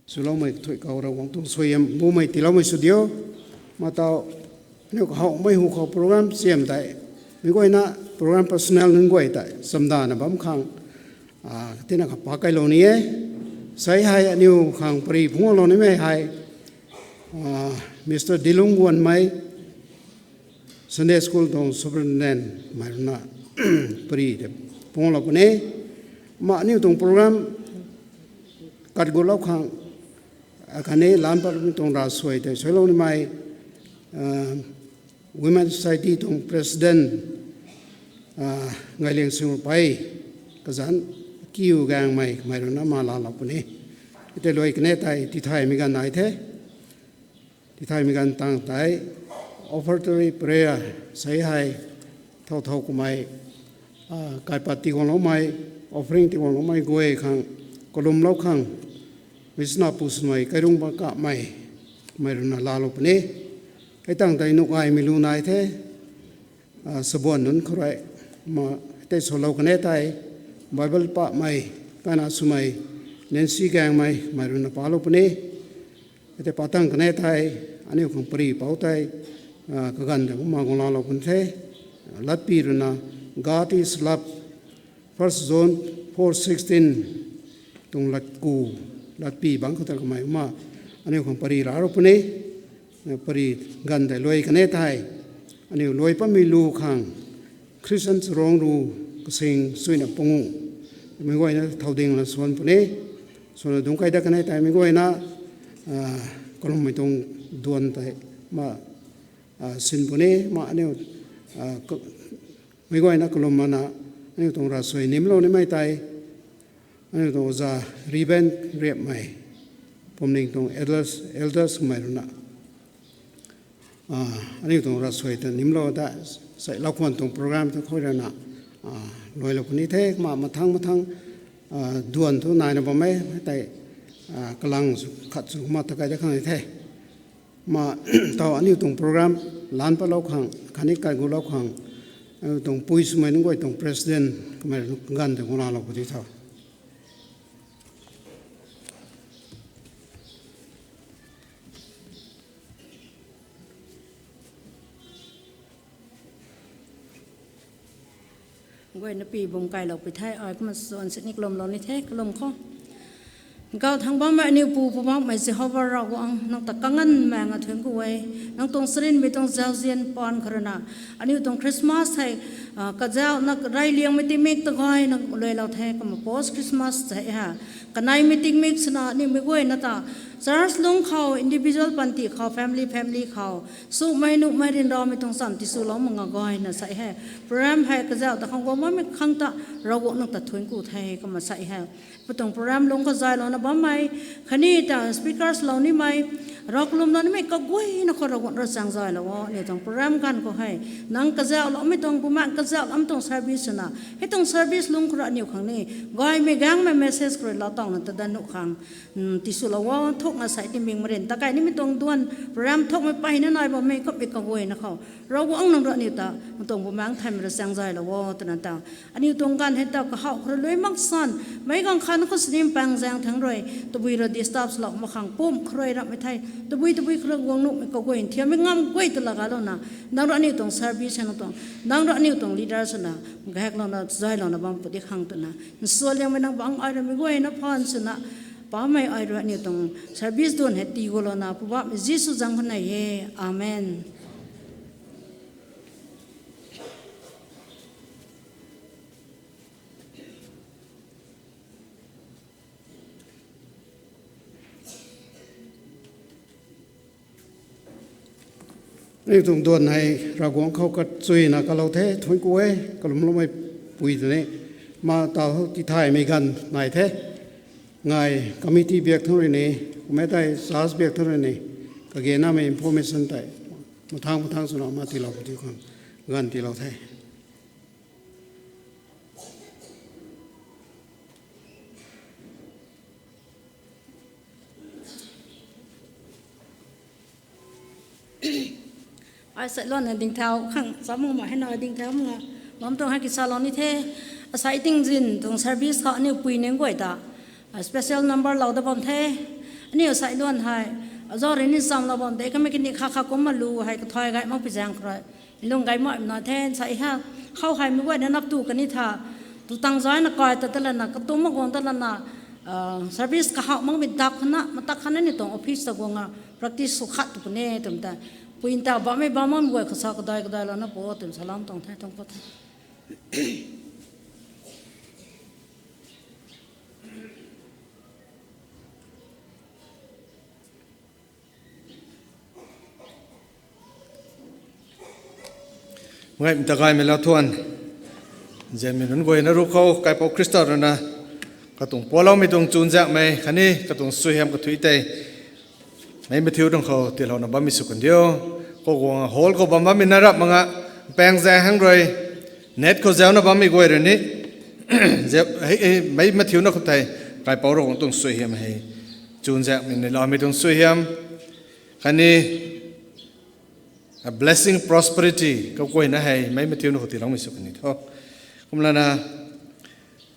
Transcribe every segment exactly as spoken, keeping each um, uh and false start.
swloumei thui khou Ravguangc tuang suaihiam bumei tiiloumei sw diu. Matau, aniu kahawmei hu khou program siam tei, mi guayna program personnel nunc guay tei chamdana bam khang, ah, tina kha pa kailou ni e. Sei hei aniu khang pari phungclou nimei hei, ah, Mister Dilung Guanmei, Sunday School tuang superintendent mei rui na pari tei phungclou puni. Ma aniu tuang program kat gulou khang, akhatni lan patmei tuang ravsuai tei suailou nimei, ah, Women Society tuang president, ah, Ngailiang Singpei, kazanc Kiu Gangmei, mei rui na ma laalou puni. Tei luai kanei tei tithaymei ganv nai the. Tithaymei ganv tang tei offertory prayer sei hei, thau thau kumei, ah, kaipat tiguangloumei, offering tiguangloumei guay khang, kalumlou khang, misna pu swmei kairung ba kamei, mei rui na laalou puni. Hei tang tei nuh gaymei lu nai the, ah, sabuan nunc khou rui, ma, tei swlou kanei tei, Bible pamei, kana swmei, Nancy Gangmei, mei rui na palou puni. Tei patang kanei tei, aniu khang pari pou tei, ah, kaganv tei kumna guang laalou puni the. Latpi rui na, God is love, First John four sixteen tuang latku, latpi bangc khou ta kamei kumna, aniu khang pari rarou puni, pari ganv tei luai kanei tei, aniu luai patmei lu khang, Christian rong ru kasing suina pungu, mei guayna thau ding la suan puni, suana dungc kai dat kanei tei mei guayna, ah, kalummei tuang duan tei, ma, ah, sin puni, ma aniu, ah, ka-, mei guayna kalum mana, aniu tuang ravsuai nimlou nimei tei, aniu tuang oja Reuben Riapmei, Pumning tuang elders, elders mei rui na, ah, aniu tuang ravsuai ta nimlou ta, sei lau khwan tuang program ta khou rui na, ah, luailou puni the, ma mathang mathang, ah, duan thu naina bam e, tei, ah, kalang sw khat sw kumna ta kai dat khang the. Ma, tau aniu tuang program lan patlou khang, khatni kat gulou khang, aniu tuang pui swmei nunc guay tuang president, kamei ganv tei guang laalou pu di tho. Guayna pi bum kailou pi the, ai kumna suan sini kalumlou ni the, kalum khou. Gau thang bammei aniu Pu, Poubauhmei Jehova Ravguangc, nang ta kanganv maeng a thuanc ku e, nang tuang charynmei tuang zauzian paan khou rui na, aniu tuang Christmas hei, ah, kazauhna reyliangmei tingmik ta gayna luailou the, kumna post Christmas hei ha, kaneimei tingmik swna aniu mei guayna ta church lungc khou, individual panty khou, family, family khou, sumei nuhmei ryanramei tuang chamv tiswlou mak nga gayna sei hei program hei kazauh ta khang guang bammei khang ta Ravguangc nang ta thuanc ku the, kumna sei hei. Pu tuang program lungc khou zaylouna bammei, khatni ta speakers lou nimei, rav kalumlou nimei kaguayna khou Ravguangc rui chaeng zaylou o. Aniu tuang program ganv khou hei, nang kazauhloumei tuang, Bumaengh kazauhloumei tuang service swna, hei tuang service lungc khou rui aniu khang ni gaymei gaengmei message khou rui lau tawna ta dat nuh khang, tiswlou o. Thukna sei timbing marin ta kai nimei tuang duan program thukmei peyna nai bammei kummei kaguayna khou, Ravguangc nang rui aniu ta, nang tuang Bumaengh Nthanmei rui chaeng zaylou o twna ta, aniu tuang ganv hei ta kahaw khou rui luai mak san, meic ganv khat khou sini paeng zaeng thangc rui tabui rui disturb swlou mak khang pumc khou rui ramhmei thei, tabui tabui khou rui guang nuhmei kaguay nthiammei ngam guay ta lagaylouna, nang rui aniu tuang service hei nang tuang, nang rui aniu tuang leader swna, gaklouna zaylouna bam pu di khang twna, nsualiangmei nang bangc ai rui mei guayna phaan swna, Pamei ai rui aniu tuang service duan hei tii gulouna Poubauhmei Jisu zaeng khou nei e. Amen. Aniu tuang duan hei Ravguangc khou kachuina kalou the, thuanc ku e, kalumloumei pui tw ni. Ma tau tithaymei ganv nai the. Ngai committee biak thangc rui ni, kummei tei church biak thangc rui ni, kagenamei information tei mathang mathang swna ma tiilou pu ti khang ganv tiilou the. Ai sailouna dingthau khang, chamung ma hei na dingthau mak nga, bam tuang hei kisalou ni the. Asai tingzin tuang service khou aniu pui nunc guay ta, a, special number lou da bam the. Aniu sai luan hei, azau rui ni chamlou bam de, kamei kani kha kha kumna lu hei kathai gay mak pi zaeng khou rui. Lung gay mak na the, sai ha, khou hei mi guayna nap tu kani tha. Tu tang zai na kai ta ta lana, katu mak guang ta lana, ah, service kahak mak mi dak khana, matak khana ni tuang office ta guang a, practice sw khat tu kani tum ta. Pui ta bammei bam mi guay khasa kadai kadai lana po tum salam tuang the, tuang po the. Ngai mta gaymei lau thuan. Zianmei nunc guayna ru khou, Kaipouc Khrista rui na, katuang paloumei tuang chunzaekmei, khatni katuang suaihiam kathui tei. Meic mathiu tuang khou tiilouna bammei sw kan diu. Khou guang hall khou bam bammei na rap mak nga, paeng zaeng hang rui, net khou zauna bammei guay rui ni, zau, hei, hei, meic mathiuna khou tei, Kaipouc Ravguangc tuang suaihiam hei, chunzaekmei ni loumei tuang suaihiam, khatni, a blessing, prosperity, kaguayna hei, meic mathiuna khou tiiloumei sw kan ni tho. Kumlana,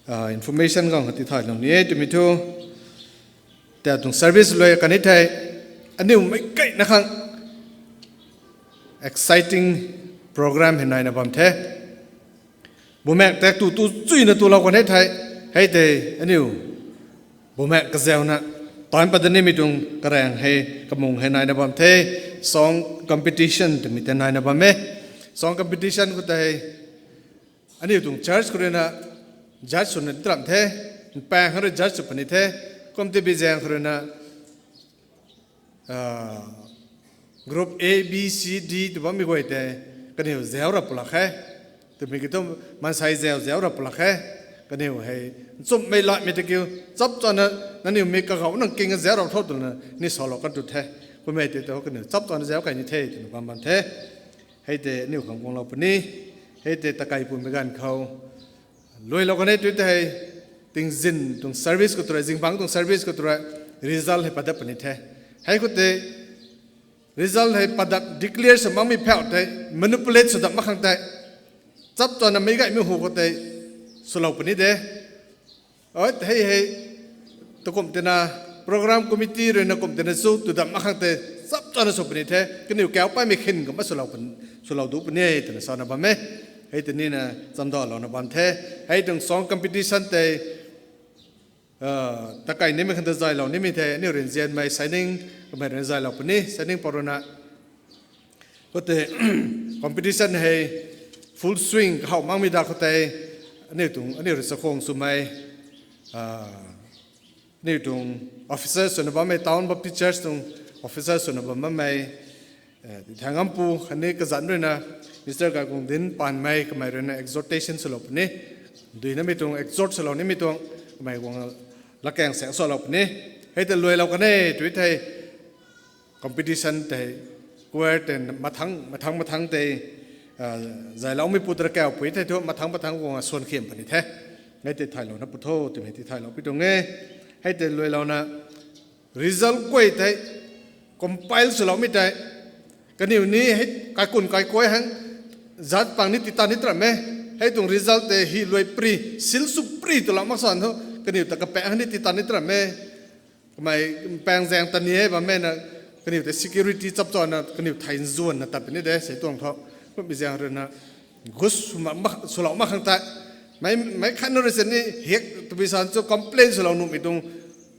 ah, information khang kati thaylou ni e twmei thu, ta tuang service lui kan ni thei, aniu meic kaina khang exciting program hei naina bam the. Bumaengc tak tu tu chuyna tulou kan ni thei, hei tei aniu bumaengc kazauna, taanc pat da nimei tuang karaeng hei kamung hei naina bam the, song competition twmei tei naina bam e. Song competition khou tei, aniu tuang church khou rui na, judge swna tram the, paeng khang rui judge sw puni the, kum ti bi zaeng khou rui na, ah, group A, B, C, D tw bammei guay tei, kaniw zau rap pulak khe. Twmei ki thu, maansei zau, zau rap pulak khe. Kaniw hei, nchumhmei latmei ta kiu, chap chana, nangniw mi kagau nang king zau rap tho twna, ni salou kan tu the. Kummei tei tu, kaniw chap chana zau kai ni the, twna bam bam the. Hei tei, aniu khang guanglou puni. Hei tei, takai pumei ganv khou. Luailou kan e tu tei hei, tingzin tuang service khou tu rui, zingbangc tuang service khou tu rui, result hei padat puni the. Hei khou tei, result hei padat declare sw makmei phau tei, manipulate sw dap mak khang tei, chap chana meic gaymei hu khou tei, swlou puni de. Oi, hei hei, tukum tina, program committee rui na kum tina chu, tu dam mak khang tei, chap chana sw puni the, kaniw kau paimei khin kumna swlou pun-, swlou du puni e, twna sana bam e. Hei tei nina chamdalouna bam the. Hei tuang song competition tei, ah, takai nimei khang ta zaylou nimei the, aniu rui nzianmei signing, kamei rui zaylou puni, signing pou rui na. Khou tei, competition hei full swing kahou makmei da khou tei, aniu tuang, aniu rui chakhwang swmei, ah, aniu tuang officers swna bammei, Town Baptist Church tuang officers swna bam bammei, eh, Thangampu khatni kazanc rui na, Mister Gaikungdin Panmei kamei rui na exhortation swlou puni. Duinamei tuang exhort swlou nimei tuang, kamei guang latkaeng saeng swlou puni. Hei tei luailou kan e, tu thei, competition tei, choir tei mathang, mathang, mathang tei, ah, zayloumei pu ta kau pui thei thu, mathang, mathang guang a suan khiam puni the. Hei tei thaylouna pu tho, twmei tei thaylou pi tuang e. Hei tei luailouna, result guay tei, compile swloumei tei, kaniw ni hei kaikun kaikoi hang, zat pang ni titan ni tram e, hei tuang result tei hi luai pri, seal sw pri twlou mak san thu, kaniw ta kapaeng hang ni titan ni tram e, kamei paeng zaeng ta ni e bammei na, kaniw tei security chap chana, kaniw thei nzuanna tat puni de, sei tuang thu, kummei zaeng rui na, gus sw mak, mak, swlou mak khang tei, mei, mei khatna rui sini hek twbi san chu complain swlou nuhmei tuang,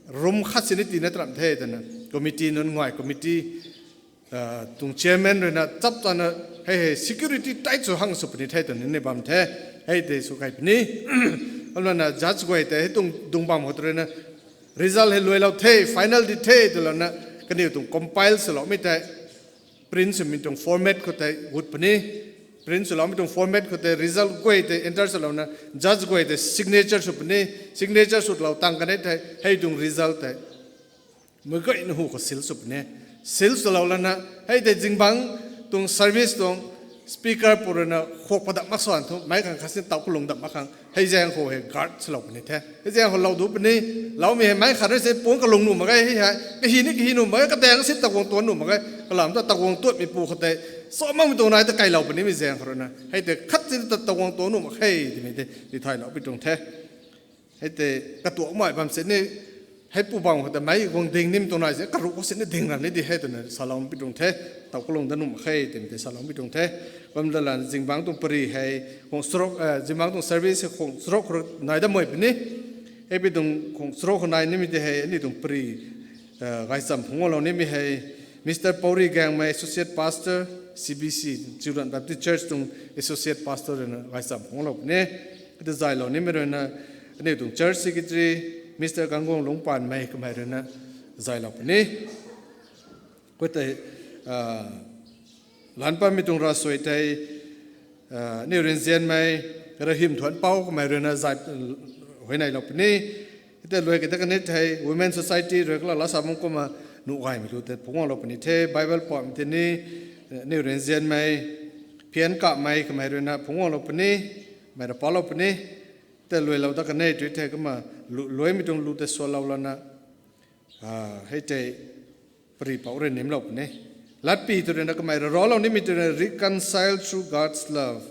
room khat sini tina tram the twna, committee nunc ngai committee, ah, tuang chairman rui na chap chana, hei hei security tight sw hang sw puni the twna ni bam the, hei tei sw kai puni, kumlana judge guay tei hei tuang dung bam khou rui na, result hei luailou the, final di the twlouna, kaniw tuang compile swloumei tei, print swmei tuang format khou tei gut puni, print swloumei tuang format khou tei result guay tei enter swlouna, judge guay tei signature sw puni, signature swlou tang kan e thei, hei tuang result tei, meic guayna hu khou seal sw puni, seal swlou lana, hei tei zingbangc tuang service tuang speaker pu rui na khok padap mak san thu, meic khang khat sini taw kalung dap mak khang, hei zaeng khou hei guard swlou puni the. Hei zaeng khou lou du puni, loumei hei meic khat rui sini puang kalung nuh mak ge, hei hei, kahi ni kahi nuh mak ge, kadaeng sini taguang tuan nuh mak ge, kalam ta taguang tuanmei pu khou tei, sa makmei tuang nai ta kailou punimei zaeng khou rui na, hei tei khat sini ta taguang tuan nuh mak khe, twmei tei, ti thaylou pi tuang the. Hei tei katuakmei bam sini, Hei pu bang khou ta mei guang ding nim tuang nai se, karuh khou sini ding ram ni di hei twna salou pi tuang the, taw kalung da nuh mak khe, twmei tei salou pi tuang the. Bam da lan zingbangc tuang pari hei, khang srok, eh, zingbangc tuang service hei khang srok khou nai da mei puni. Hei pi tuang khang srok khou nai nimei tei hei, aniu tuang pari, eh, gaychamv phungc lou nimei hei, Mister Pauri Gangmei, Associate Pastor, C B C, Children Baptist Church tuang Associate Pastor ruina gaychamv phungc lou puni. Kata zaylou nimei ruina, aniu tuang Church Secretary, Mister Kangguang Lungpanmei kamei ruina zaylou puni. Khou tei, ah, lan pammei tuang ravsuai tei, ah, aniu rinzianmei, Rahim Thuanpou kamei ruina zay, huayneylou puni. Tei luai kata kani thei, Women Society rui kala lasa bam kumna nuh gaymei lu tei phungc lou puni the, Bible pam tei ni, aniu rinzianmei, Phian Kamei kamei ruina phungc lou puni, mei ra palou puni. Tei luailou ta kani tu thei kumna lu-, luaimei tuang lu tei sualou lana, ah, hei tei pari pou rui nimlou puni. Latpi tu ruina kamei ra raclou nimei tu ruina Reconcile Through God's Love.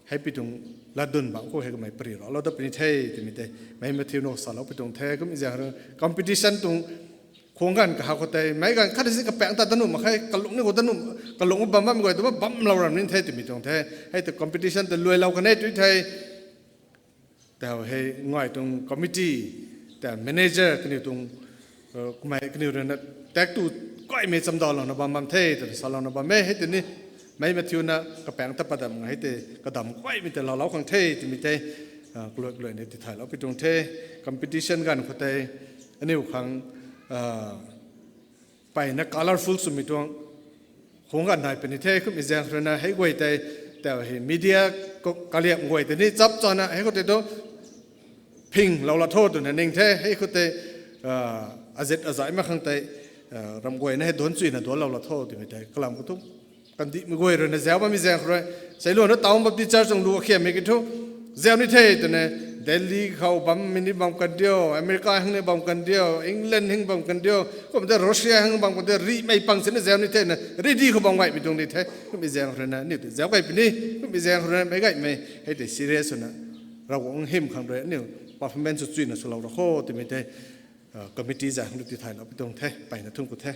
Hei pi tuang latdyn bang khou hei kamei pari raclou ta puni the, twmei tei mei mathiuna salou pi tuang the, kum zaeng rui competition tuang khang ganv kaha khou tei, meic ganv khat si kapaeng ta da nuh mak khe, kalung ni khou da nuh, kalung bam bam guay tu bamlou ram ni the, twmei tuang the, hei tei competition tei luailou kani tu thei, tau hei ngai tuang committee, tau manager kaniw tuang, eh, kamei kaniw ruina tak tu kaimei chamdalouna bam bam the, twna salouna bam e, hei tei ni, mei mathiuna kapaeng ta padam nga hei tei, kadam kaimei tei loulou khang the, twmei tei, ah, kalui kalui ni tithaylou pi tuang the, competition ganv khou tei, aniu khang, ah, mpeyna colorful swmei tuang, khang ganv nai puni the, kummei zaeng ruina hei guay tei, tau hei media ko-, kaliam guay tei ni chap chana hei khou tei tu, phinglou la tho twna ning the, hei khou tei, ah, azet azai mak khang tei, ah, ram guayna hei duanc chuyna duanclou la tho twmei tei, kalam khou tu, kandihmei guay ruina zauc bammei zaeng khou rui, seiluanna Town Baptist Church tuang lu akhiammei ki thu, zauc ni the twna, Delhi khou bammei ni bam kan diu, America hang ni bam kan diu, England hang bam kan diu, kum tei Russia hang bam kan diu, rihmei pang sini zauc ni thena, ready khou bam gaymei tuang ni the, kummei zaeng ruina, aniu tei zauc gay puni, kummei zaeng ruina, meic gaymei, hei tei serious swna, Ravguangc hym khang rui, aniu performance sw chuyna swlou ra kho, twmei tei, ah, committee zai hang rui tithaylou pi tuang the, mpeyna thun ku the.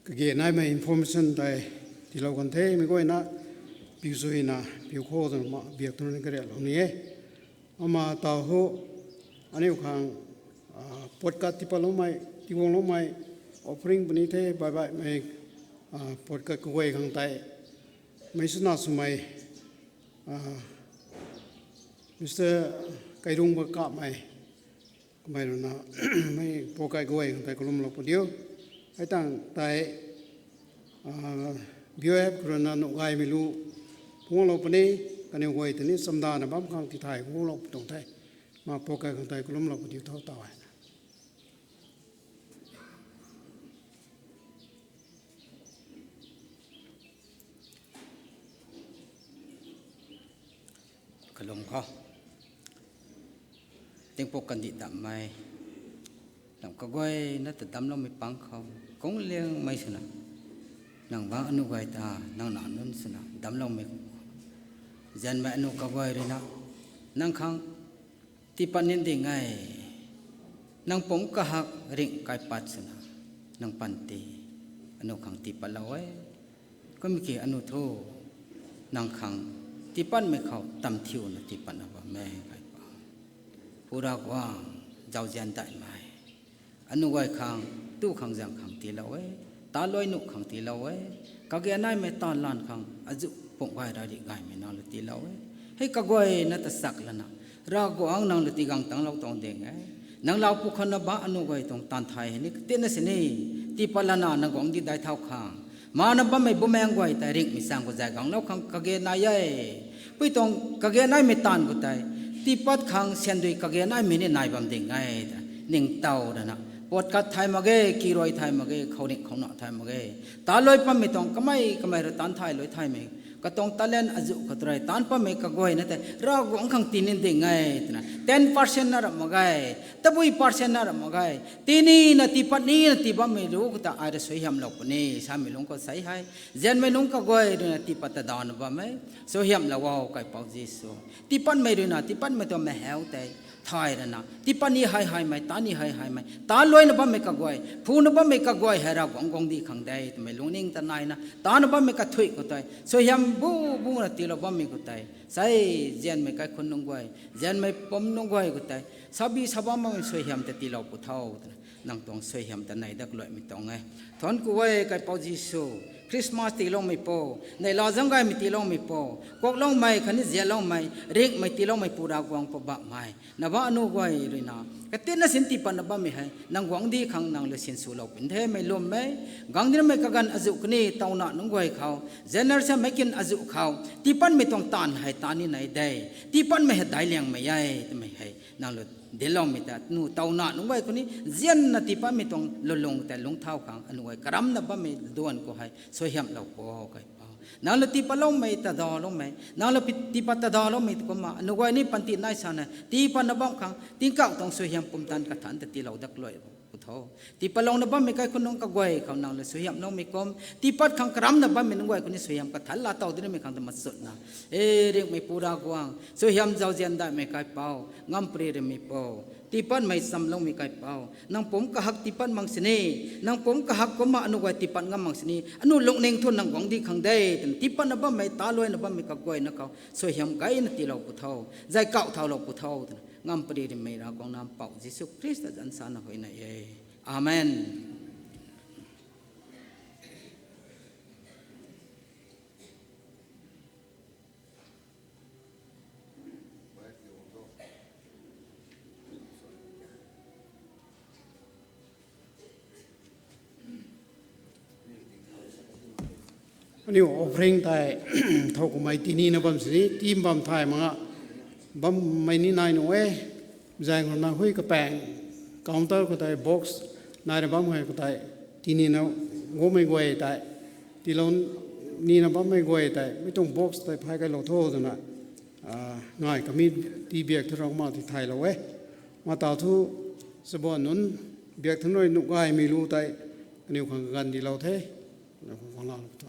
Kage naimei information tei tiilou kan the, mei guayna, piu suina, piu khou twna ma, biak twna kariaklou ni e. Ama tau hu, aniu khang, ah, podcast tiipatloumei, tiiguangloumei, offering puni the, bye bye mei, ah, podcast kaguay khang tei, mei swna swmei, ah, Mister Kairungba Kamei, kamei ruina, mei podcast kaguay khang tei kalumlou pu diu. Hei tang tei, ah, B O F khou ruina nuh gaymei lu phungclou puni, kaniw guay tei ni chamdana bam khang tithay phungclou pi tuang the. Ma podcast khang tei kalumlou pu diu thau tau e. Kalum khou, tingpuk kandih dammei, lam kaguayna ta damcloumei pang khou, kungliangmei swna, nang bangc aniu guay ta, nang na nunc swna damcloumei, zanmei aniu kaguay ruina, nang khang tiipat nin ding e, nang pumc kahak ringh kaipat swna, nang panty, aniu khang tiipatlou e. Kum ki aniu thu, nang khang tiipatmei khou tamthiuna tiipatna bam e, gaypa. Pu Ravguangc, zauzian daihmei, aniu guay khang, tu khang zaeng khang tiilou e, taluai nuh khang tiilou e, kage naimei taanv lan khang azuh pumc gay rari gaymei nang lu tiilou e. Hei kaguayna ta sak lana, Ravguangc nang lu tigang tanglou tuang ding e. Nang lau pu khou na ba aniu guay tuang taanv thay hei ni katina sini, tiipat lana nang guangcdic daic thau khang, mana bammei bumaengc guay tei ringhmei chaeng khou zay ganglou khang kage nai e. Pui tuang kage naimei taanv khou tei, tiipat khang syandui kage naimei ni nai bam ding e ta, ningtow rana, podcast thay mak ge, kiruai thay mak ge, khouringh khouna thay mak ge, taluai pammei tuang kamei kamei rui taanv thay luai thaymei Katuang talent azuh khou tei rui taanc patmei kaguayna tei Ravguangc khang tii ni ding e twna, ten percent na ram mak ge, tabui percent na ram mak ge, tii nina tii pat nina tii bammei ruc khou ta ai rui suaihiamlou puni samei lungc khou sei hei. Nzianmei nunc kaguay ruina tii pat ta dawna bam e. Suaihiamlou o Kaipouc Jisu. Tii patmei ruina tii patmei tuang meic tei thay rana tii pat ni hei heimei, taanc ni hei heimei, taanc luaina bammei kaguay, phuna bammei kaguay hei Ravguangc guangcdic khang de twmei lungning ta naina taanna bammei kathuic khou tei suaihiam bu buna tiilou bammei khou tei sei, nzianmei kaikhunc nunc guay, nzianmei pumc nunc guay khou tei sabi sa bam bammei suaihiam ta tiilou pw tho twna nang tuang suaihiam ta nei dat luaimei tuang e. Thuanc ku e Kaipouc Jisu. Christmas tiiloumei po, neihla zaeng gaymei tiiloumei po, kuakloumei khatni zianloumei, ringhmei tiiloumei Pu Ravguangc, Poubauhmei, nang baanc anu guay ruina katinna sin tii patna bammei hei nang guangcdic khang nang rui sinswlou puni themei lwmmei, guang dinmei kaganv azuh khatni tawna nunc guay khou, generation meic kin azuh khou tii patmei tuang taanv hei taanc ni nei de, tii patmei hei daic liangmei e twmei hei nang rui dincloumei ta nu tawna nunc guay khou ni nzianna tii patmei tuang lulung tei lungcthau khang anu guay karamna bammei duan khou hei suaihiamlou pw o Kaipouc. Nang rui tii patloumei ta dawloumei, nang rui pi- tii pat ta dawloumei tu kumna anu guay ni panty nai sana tii patna bam khang tingkauh tuang suaihiam pumtan kathanc ta tiilou dat luai pw tho. Tii patlouna bammei kaikhunc nunc kaguay khou nang rui suaihiamloumei kum, tii pat khang karamna bammei nunc guay khou ni suaihiam kathanc laa tow dinmei khang ta machutna, e ringhmei Pu Ravguangc, suaihiam zauzian daihmei Kaipouc, ngamparymei Pou, tii patmei chamloumei Kaipouc, nang pumc kahak tii pat mak sini, nang pumc kahak kumna anu guay tii pat ngam mak sini, anu lungning thu nang guangcdic khang de twna tii patna bammei, taanc luaina bammei kaguayna khou suaihiam gayna tiilou pw tho, zay kauh thaulou pw tho twna ngamparymei Ravguangc, nang Pou Jisu Khrista zanc sana huayney e. Amen. Aniu offering tei thow kumhmei tinina bam sini, tii bam thay mak nga bammei ni nai nuh e. Zaeng khou na hui kapaeng counter khou tei box naina bam hei khou tei tinina guangmei guay tei, tiilou nina bammei guay tei mi tuang box tei phay kailou tho twna, ngai kami tii biak thu rau ma ti thaylou e. Ma tau thu, chabuan nunc biak thun rui nuh gaymei lu tei kaniw khang kaganv dilou the. Kaniw khang khang laalou tho.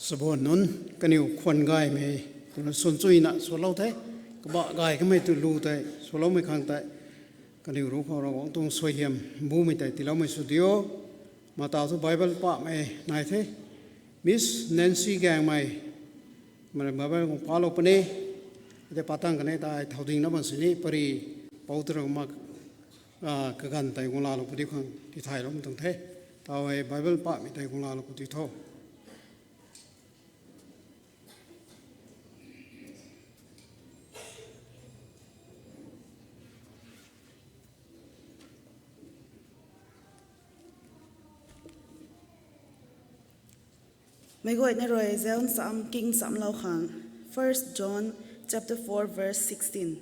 Chabuan nunc, kaniw khwan gaymei twna suan chuina sualou the, kabah gay kamei tu lu tei sualoumei khang tei, kaniw ruc khou Ravguangc tuang suaihiam mbumei tei tiiloumei sw diu. Mata thu Bible pahmei nai the, Miss Nancy Gaengmei, mei Bible khou palou puni, tei patang kanei tei thau dingna bam sini pari pou tara mak, kaganv tei guang laalou puni khang tithaylou tuang the. Tau hei Bible pahmei tei guang laalou puni tho. Meic guayna rui zauc nchamc king nchamclou khang, First John chapter four verse sixteen.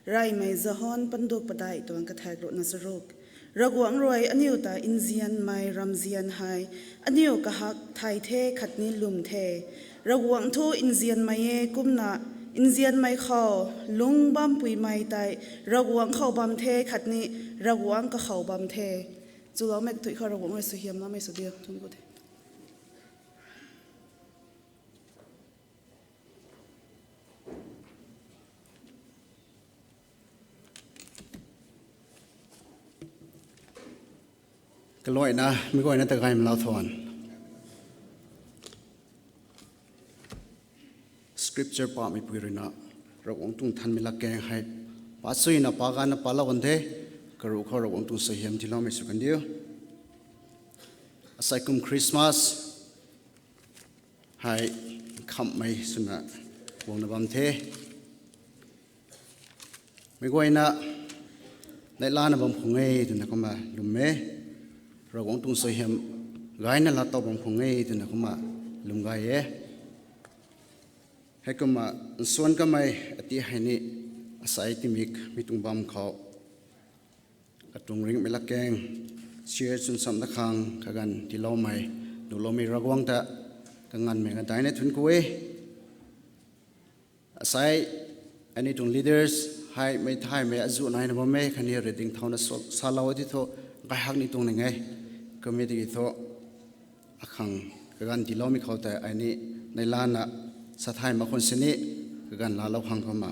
Reymei John panduk padeih tuang kathak ruhna charuk. Ravguangc rui aniu ta nzianmei ramzian hei aniu kahak thay the khatni lwm the. Ravguangc thu nzianmei e, kumna nzianmei khou lung bampuimei tei Ravguangc khou bam the khatni Ravguangc kakhou bam the. Chuloumei kathuic khou Ravguangc rui suaihiamloumei sw diu. Thun ku the. Kaluaina meic guayna ta gaymei lau than. Scripture pahmeipui ruina Ravguangc tuang nthanmei latkaeng hei pachuina paganna palou kan the. Karuc khou Ravguangc tuang suaihiam tiiloumei sw kan diu. Asei kum Christmas hei khamhmei swna guangna bam the. Meic guayna neihlana bam khang e twna kumna lwm e. Ravguangc tuang suaihiam gayna laa tow bam khang e twna kumna lwm gay e. Heikumna nsuan kamei ati hei ni asei tingmik mi tuang bam khou katuang ringhmei latkaeng share chwn chamna khang kaganv tiiloumei, nuhloumei Ravguangc ta kanganvmei kadaina thun ku e. Asei aniu tuang leaders hei mei thaymei azuh naina bam e, khatni reading thauna salou ti thu gay hak ni tuang ning e. Kum e tiki thu akhang kaganv tiiloumei khou tei ai ni neihlana sa thay mak khwan sini kaganv laalou khang kumna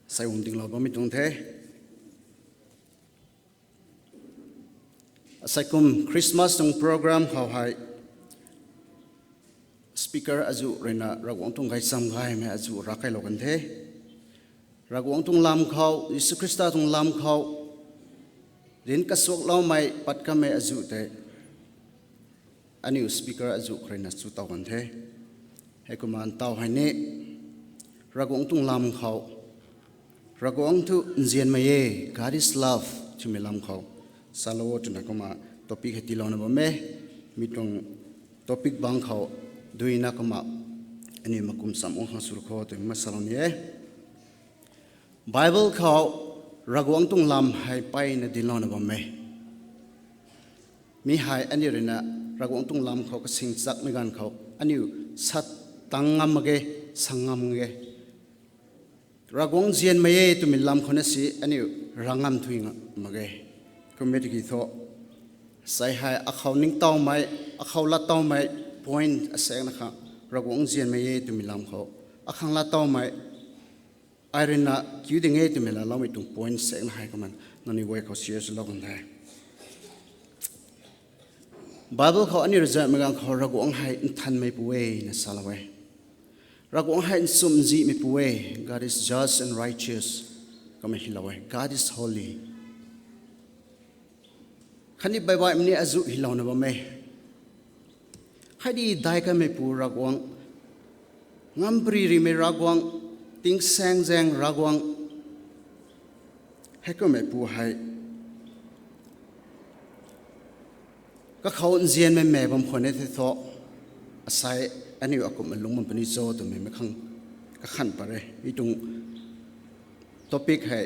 sei guang dinglou bammei tuang the. Asei kum Christmas tuang program khou hei speaker azuh ruina Ravguangc tuang gaychamv gaymei azuh rav kailou kan the. Ravguangc tuang lam khou, Jisu Khrista tuang lam khou dinc kasuakloumei pat kamei azuh tei aniu speaker azuh khou ruina chu tow kan the. Heikumna ntaw hei ni Ravguangc tuang lam khou, Ravguangc thu nzianmei e, God is love twmei lam khou salou o twna kumna topic hei tiilouna bam e. Mi tuang topic bang khou duina kumna aniu makum cham guang khang sw khou twna salou ni e. Bible khou Ravguangc tuang lam hei mpeyna dinclouna bam e. Mi hei aniu ruina Ravguangc tuang lam khou kasing chakmei ganv khou aniu sa tang ngam mak ge, sa ngam mak ge. Ravguangc nzianmei e twmei lam khou na si aniu rang ngam thuy ngam mak ge. Kum e tiki thu sei hei akhou ningtowmei, akhou lattowmei point asaekna khang Ravguangc nzianmei e twmei lam khou akhang lattowmei ai ruina kiu ding e twmei laaloumei tuang point saekna hei kumna nangniw guay khou share swlou kan the. Bible khou aniu rui zaymei ganv khou Ravguangc hei nthanmeipu e na salou e. Ravguangc hei nchumhzihmeipu e, God is just and righteous. Kumna hylou e, God is holy. Khatni baihbaihmei ni azuh hylouna bam e. Hei di daikanmeipu Ravguangc, ngamparymei Ravguangc, tingsaeng zaeng Ravguangc, heikummeipu hei kakhou nzianmei mei bam khwan e the thu, asei aniu akumhna lungc bam puni cho twmei mei khang kakhan pat re. Mi tuang topic hei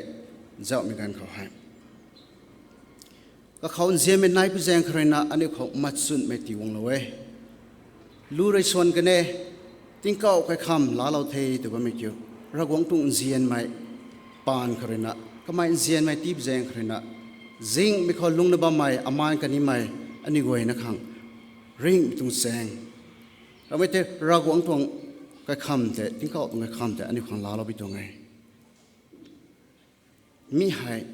zauhmei ganv khou hei kakhou nzianmei nai pu zaeng kha ruina aniu khou machunmei tii guanglou e. Lu rui swan kan e, tingkauh kaikham laalou the tw bammei kiu, Ravguangc tuang nzianmei paan kha ruina, kamei nzianmei tii pu zaeng kha ruina, zingmei khou lungcna bammei amaan kanimei aniu guayna khang ringhmei tuang chaeng Ramei tei Ravguangc tuang kaikham tei, tingkauh tuang kaikham tei aniu khang laalou pi tuang e. Mi hei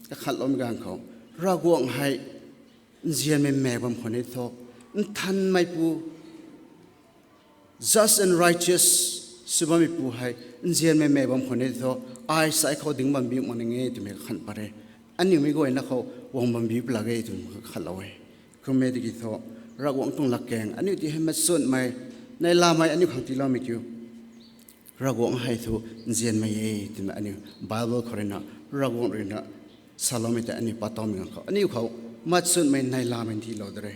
kakhatloumei ganv khou, Ravguangc hei nzianmei maek bam khwan e thu, nthanmeipu, just and righteous sw bammeipu hei nzianmei maek bam khwan e thu, ai sai khou ding bam biu mak ning e twmei kakhan pat e. Aniu mei guayna khou guang bam biu pla ge twmei kakhatlou e. Kummei tiki thu, Ravguangc tuang latkaeng aniu ti hei machunmei, neihlamei aniu khang tiiloumei kiu, Ravguangc hei thu nzianmei e twmei aniu Bible khou ruina, Ravguangc ruina saloumei tei aniu pat towmei ganv khou, aniu khou machunmei, neihlamei tiilou de re.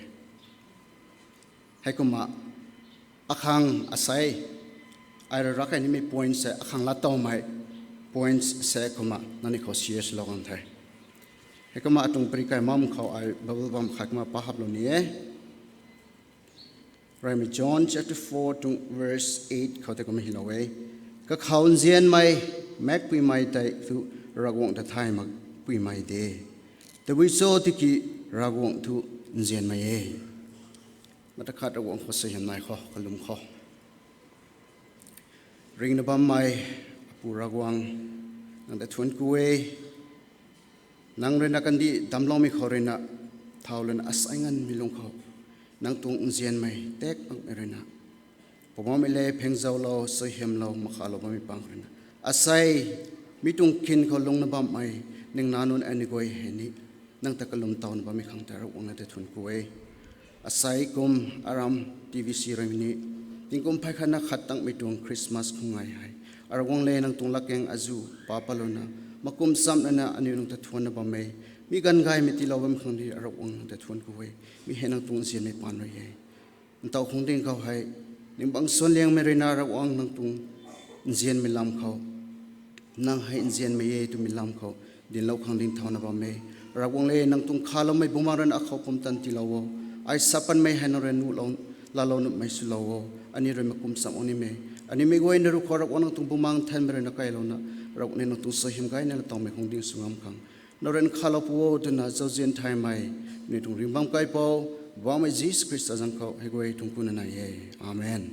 Heikumna akhang asei, ai rui rakai nimei points hei akhang lattowmei points se kumna nangniw khou share swlou kan the. Heikumna atuang pary kai mam khou ai Bible bam khat kumna pa haplou ni e. Ramei John chapter four tuang verse eight khou tei kumna hylou e: Kakhou nzianmei maekpuimei tei thu Ravguangc ta thay makpuimei de. Tabui cho tiki Ravguangc thu nzianmei e. Mata khat Ravguangc khou suaihiam nai khou, kalum khou. Ringna bammei Apu Ravguangc, nang ta thuanc ku e. Nang ruina kandih damcloumei khou ruina, thau lana asei nganvmei lung khou nang tuang nzianmei tak makmei ruina, Poubauhmei le phengzaulou, suaihiamlou, makhalou bammei pang ruina, asei mi tuang kin khou lungna bammei ningna nunc aniu guay hei ni nang ta kalum towna bammei khang tei Ravguangc nang ta thuanc ku e. Asei kum aram TVC rui ni tingkum phey khatna khat tangmei tuang Christmas khou ngai hei, Ravguangc le nang tuang latkaeng azuh pa patlouna, makum chamlana aniu nang ta thuanna bam e. Mi ganv gaymei tiilou bam khang ni Ravguangc nang ta thuanc ku e. Mi hei nang tuang nzianmei paan rui e. Ntaw khang ding khou hei, ning bang suanliangmei ruina Ravguangc nang tuang nzianmei lam khou, nang hei nzianmei e twmei lam khou dinclou khang ding thauna bam e. Ravguangc le nang tuang khaloumei Bumaengh ruina akhou pumtan tiilou o. Ai sa panmei hei nang rui nuhlou, laalou nuhmei swlou o. Aniu rui makum cham o nimei, aniu mei guayna ruc khou Ravguangc nang tuang Bumaengh Nthanmei ruina kailouna, Ravguangc le nang tuang suaihiam gayna latowmei khang ding sw ngam khang nang rui nkhalou pu o twna zauzian thaymei, aniu tuang ringhbam kaipouc, Poubauhmei Jisu Khrista zaeng khou hei guay tuang kuna nai e. Amen.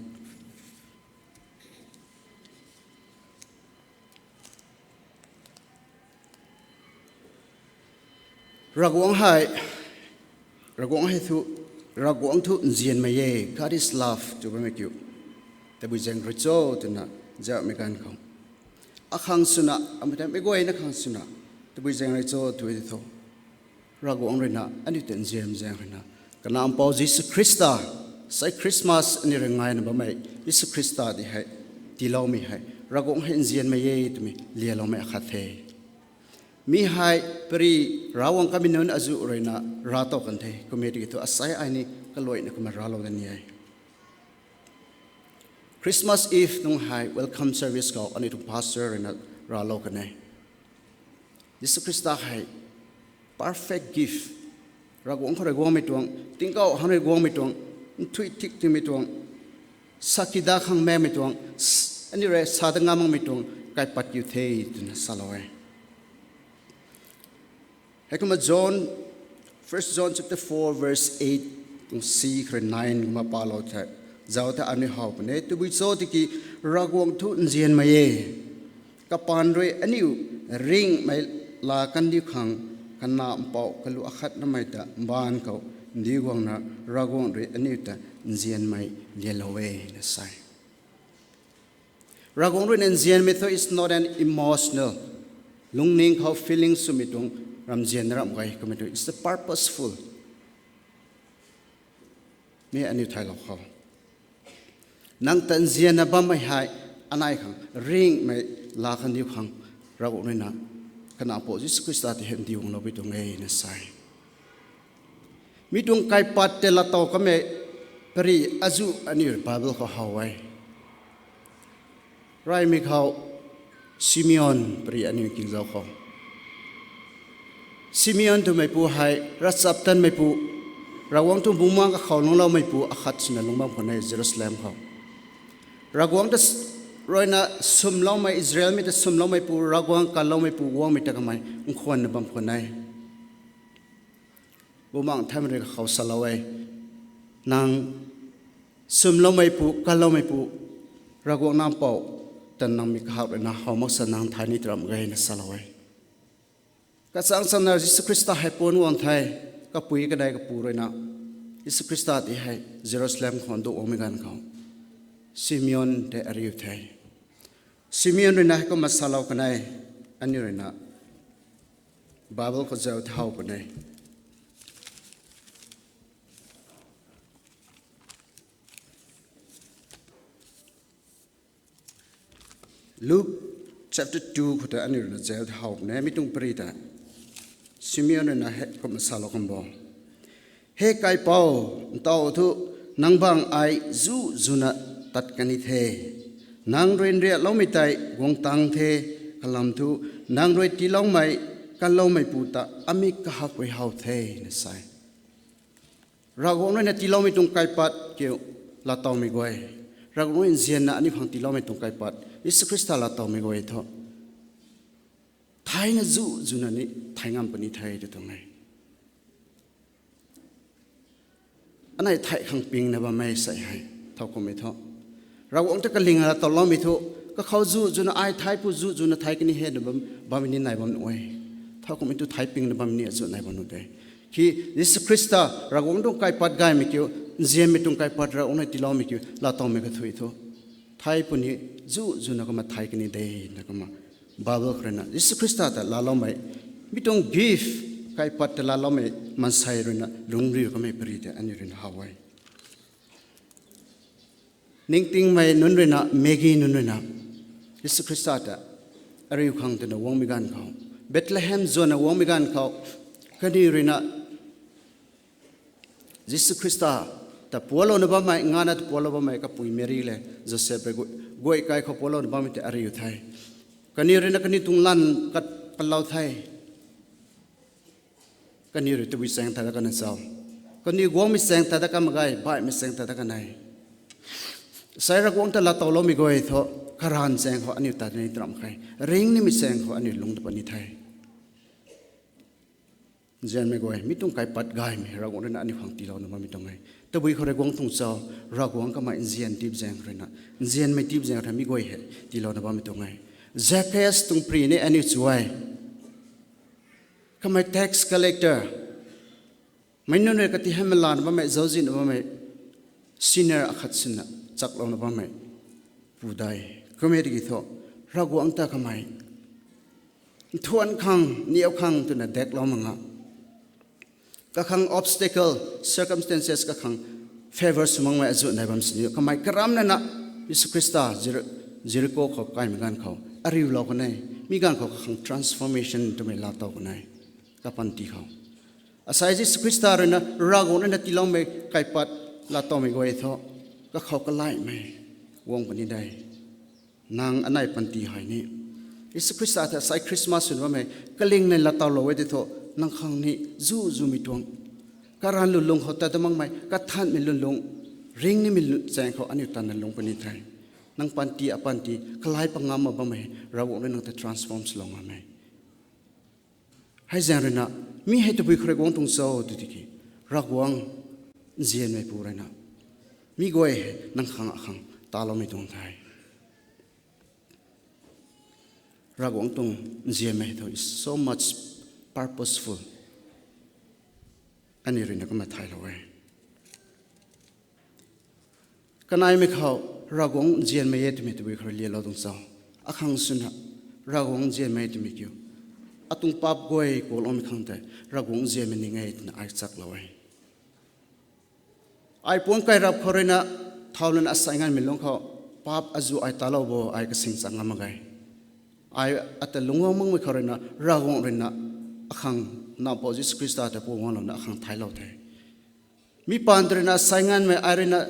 Ravguangc hei, Ravguangc hei thu, Ravguangc thu nzianmei e, God is love tw bammei kiu. Tabui zaeng rui cho twna zaumei ganv khou, akhang swna, amei ta mei guayna khang swna, tabui zaeng rui cho tw e tho, Ravguangc ruina aniu ta nzianmei zaeng ruina, Kanac Mpouh Jisu Khrista, sei Christmas aniu rui ngaina bammei Jisu Khrista di hei tiiloumei hei Ravguangc hei nzianmei e twmei lialoumei akhat the. Mi hei pary Ravguangc kamei nunc azuh ruina ratow kan the. Kummei tiki thu asei ai ni kaluaina kumna ralou da ni e. Christmas Eve nung hei welcome service khou aniu tuang pastor ruina ralou kan e. Jisu Khrista hei perfect gift. Ravguangc khou rui guangmei tuang, tingkauh hang rui guangmei tuang, nthuih thik twmei tuang, sa kida khang makmei tuang, aniu rui sa ta ngam makmei tuang kaipat kiu the twna salou e. Heikumna John, First John chapter four verse eight tuang si khou rui nine kumna palou the. Zauc the aniu how puni e, tabui cho tiki Ravguangc thu nzianmei e. Kapaan rui aniu ringhmei laa kandiu khang, Kanac Mpouh kalu akhatnamei ta mbaanv khou ndiu guangna Ravguangc rui aniu ta nzianmei lialou e na sa e. Ravguangc ruina nzianmei thu is not an emotional, lungning khou feeling swmei tuang ramzian ramh gay kummei thu, it's a purposeful. Mi aniu thaylou khou, nang ta nzianna bammei hei anei khang ringhmei laa kandiu khang Ravguangc ruina Kanac Mpouh Jisu Khrista ta hei ndiu guanglou pui tuang e na sa e. Mi tuang kaipat tei laatow kamei pary azuh aniu Bible khou how e. Raymei khou Simeon pary aniu kingzau khou, Simeon twmeipu hei ravchaptatmeipu, Ravguangc tuang bumaengh kakhou lungcloumeipu akhat swna lungc bam khwan e Jerusalem khou. Ravguangc ta s-, ruina swmloumei, Israelmei ta swmloumeipu, Ravguangc kanloumeipu guangmei ta kamei nkhwanna bam khwan e. Bumaengh Nthanmei rui kakhou salou e, nang Swmloumeipu, kanloumeipu, Ravguangc Nac Mpouh ta nang mi kahak ruina how mak sa nang thay ni taram gayna salou e. Kachang chana Jisu Khrista hei puan guang the, kapui kanei kapu ruina, Jisu Khrista ti hei Jerusalem khou nduangmei ganv khou, Simeon tei ariu the. Simeon ruina heikumna salou kan e, aniu ruina Bible khou zauc the how puni. Luke chapter two khou tei aniu ruina zauc the how puni, mi tuang pary tei. Simeon ruina heikumna salou kan bo. He Kaipouc, ntaw thu nang bang ai zu zwna tat kan ni the. Nang rui nriakloumei tei guang tang the, kalam thu nang rui tiiloumei, kanloumeipu ta amik kahak rui how the, na sa e. Ravguangc ruina tiiloumei tuang kaipat kiu laatowmei guay, Ravguangc rui nzianna aniu khang tiiloumei tuang kaipat, Jisu Khrista laatowmei guay thu, thayna zu zwna ni thay ngam puni the tw tuang e. Anei thay khang pingna bammei sa hei, thowkumhmei thu, Ravguangc ta kaling laatowloumei thu, kakhou zu zwna ai thaypu zu zwna thay kan ni he na bam, bam ni nai bam nuh e. Thowkumhmei thu thay pingna bam ni azu nai bam nuh de. Ki Jisu Khrista, Ravguangc tuang kaipat gaymei kiu, nzianmei tuang kaipat Ravguangc rui tiiloumei kiu laatowmei kathuic thu, thaypu ni zu zwna kumna thay kan ni de, na kumna Bible khou ruina Jisu Khrista ta laaloumei, mi tuang gift, kaipat ta laaloumei maansei ruina lungriu kamei pary tei aniu ruina how e. Ningtingmei nunc ruina, Magi nunc ruina, Jisu Khrista ta ariu khang twna guangmei ganv khou, Bethlehem zwanna guangmei ganv khou, kaniw ruina Jisu Khrista ta pualouna bammei, ngana ta pualou bammei kapui Meri le Josep rui guay, guay kai khou pualouna bammei tei ariu the. Kaniw ruina kaniw tuang lan kat palou the. Kaniw rui tabui chaeng ta dat kan cho? Kaniw guangmei chaeng ta dat kan mak ge, baihmei chaeng ta dat kan e. Sai Ravguangc ta laatowloumei guay thu, karanv chaeng khou aniu tat ni taram khe. Ring nimei chaeng khou aniu lungc ta pat ni the. Nzianmei guay, mi tuang kaipat gaymei Ravguangc ruina aniu khang tiilouna bammei tuang e. Tabui khou rui guang tuang cho? Ravguangc kamei nzian tip zaeng ruina, nzianmei tip zaeng ruina mi guay hei tiilouna bammei tuang e. Zacchaeus tuang pary ni aniu chu e. Kamei tax collector, meic nunc rui kati hei malana bammei, zauczihna bammei, sinner akhat swna chaklouna bammei pu de. Kummei tiki thu, Ravguangc ta kamei nthuan khang, niw khang twna deklou mak nga, kakhang obstacle, circumstances kakhang favour sw makmei azu nai bam sini, kamei karamna na Jisu Khrista Jer-, Jericho khou kaimei ganv khou ariulou kan e. Mi ganv khou kakhang transformation twmei laatow kan e, kapanty khou. Asai Jisu Khrista ruina, Ravguangc ruina tiiloumei kaipat laatowmei guay thu, kakhou kalaimei guang puni de. Nang anei panty hei ni, Jisu Khrista ta sai Christmas swna bammei kalingna laatowlou e tei thu, nang khang ni zu zwmei tuang, karanv lwnlung khou tat dat makmei kathanmei lwnlung, ring nimei lu-, chaeng khou aniu tanna lungc puni the. Nang panty, apanty kalai pangam mak bammei, Ravguangc rui nang ta transform swlou ngam e. Hei zaeng ruina, mi hei tabui khou rui guang tuang cho tw tiki, Ravguangc nzianmeipu ruina, mi guay hei nang khang akhang taloumei tuang the. Ravguangc tuang nzianmei thu is so much purposeful. Aniu ruina kumna thaylou e. Kaneimei khou, Ravguangc nzianmei e twmei tabui khou rui lialou tuang cho? Akhang swna, Ravguangc nzianmei twmei kiu, atuang paap guay kuakloumei khang tei Ravguangc nzianmei ning e twna ai chaklou e. Ai puang kai rap khou ruina, thau lana asai nganmei lungc khou, paap azu ai talou bo, ai kasing chang ngam mak ge. Ai ata lungc guang makmei khou ruina, Ravguangc ruina, akhang, Nac Mpouh Jisu Khrista ta puang guanglouna akhang thaylou the. Mi paan ta ruina, asai nganmei ai ruina,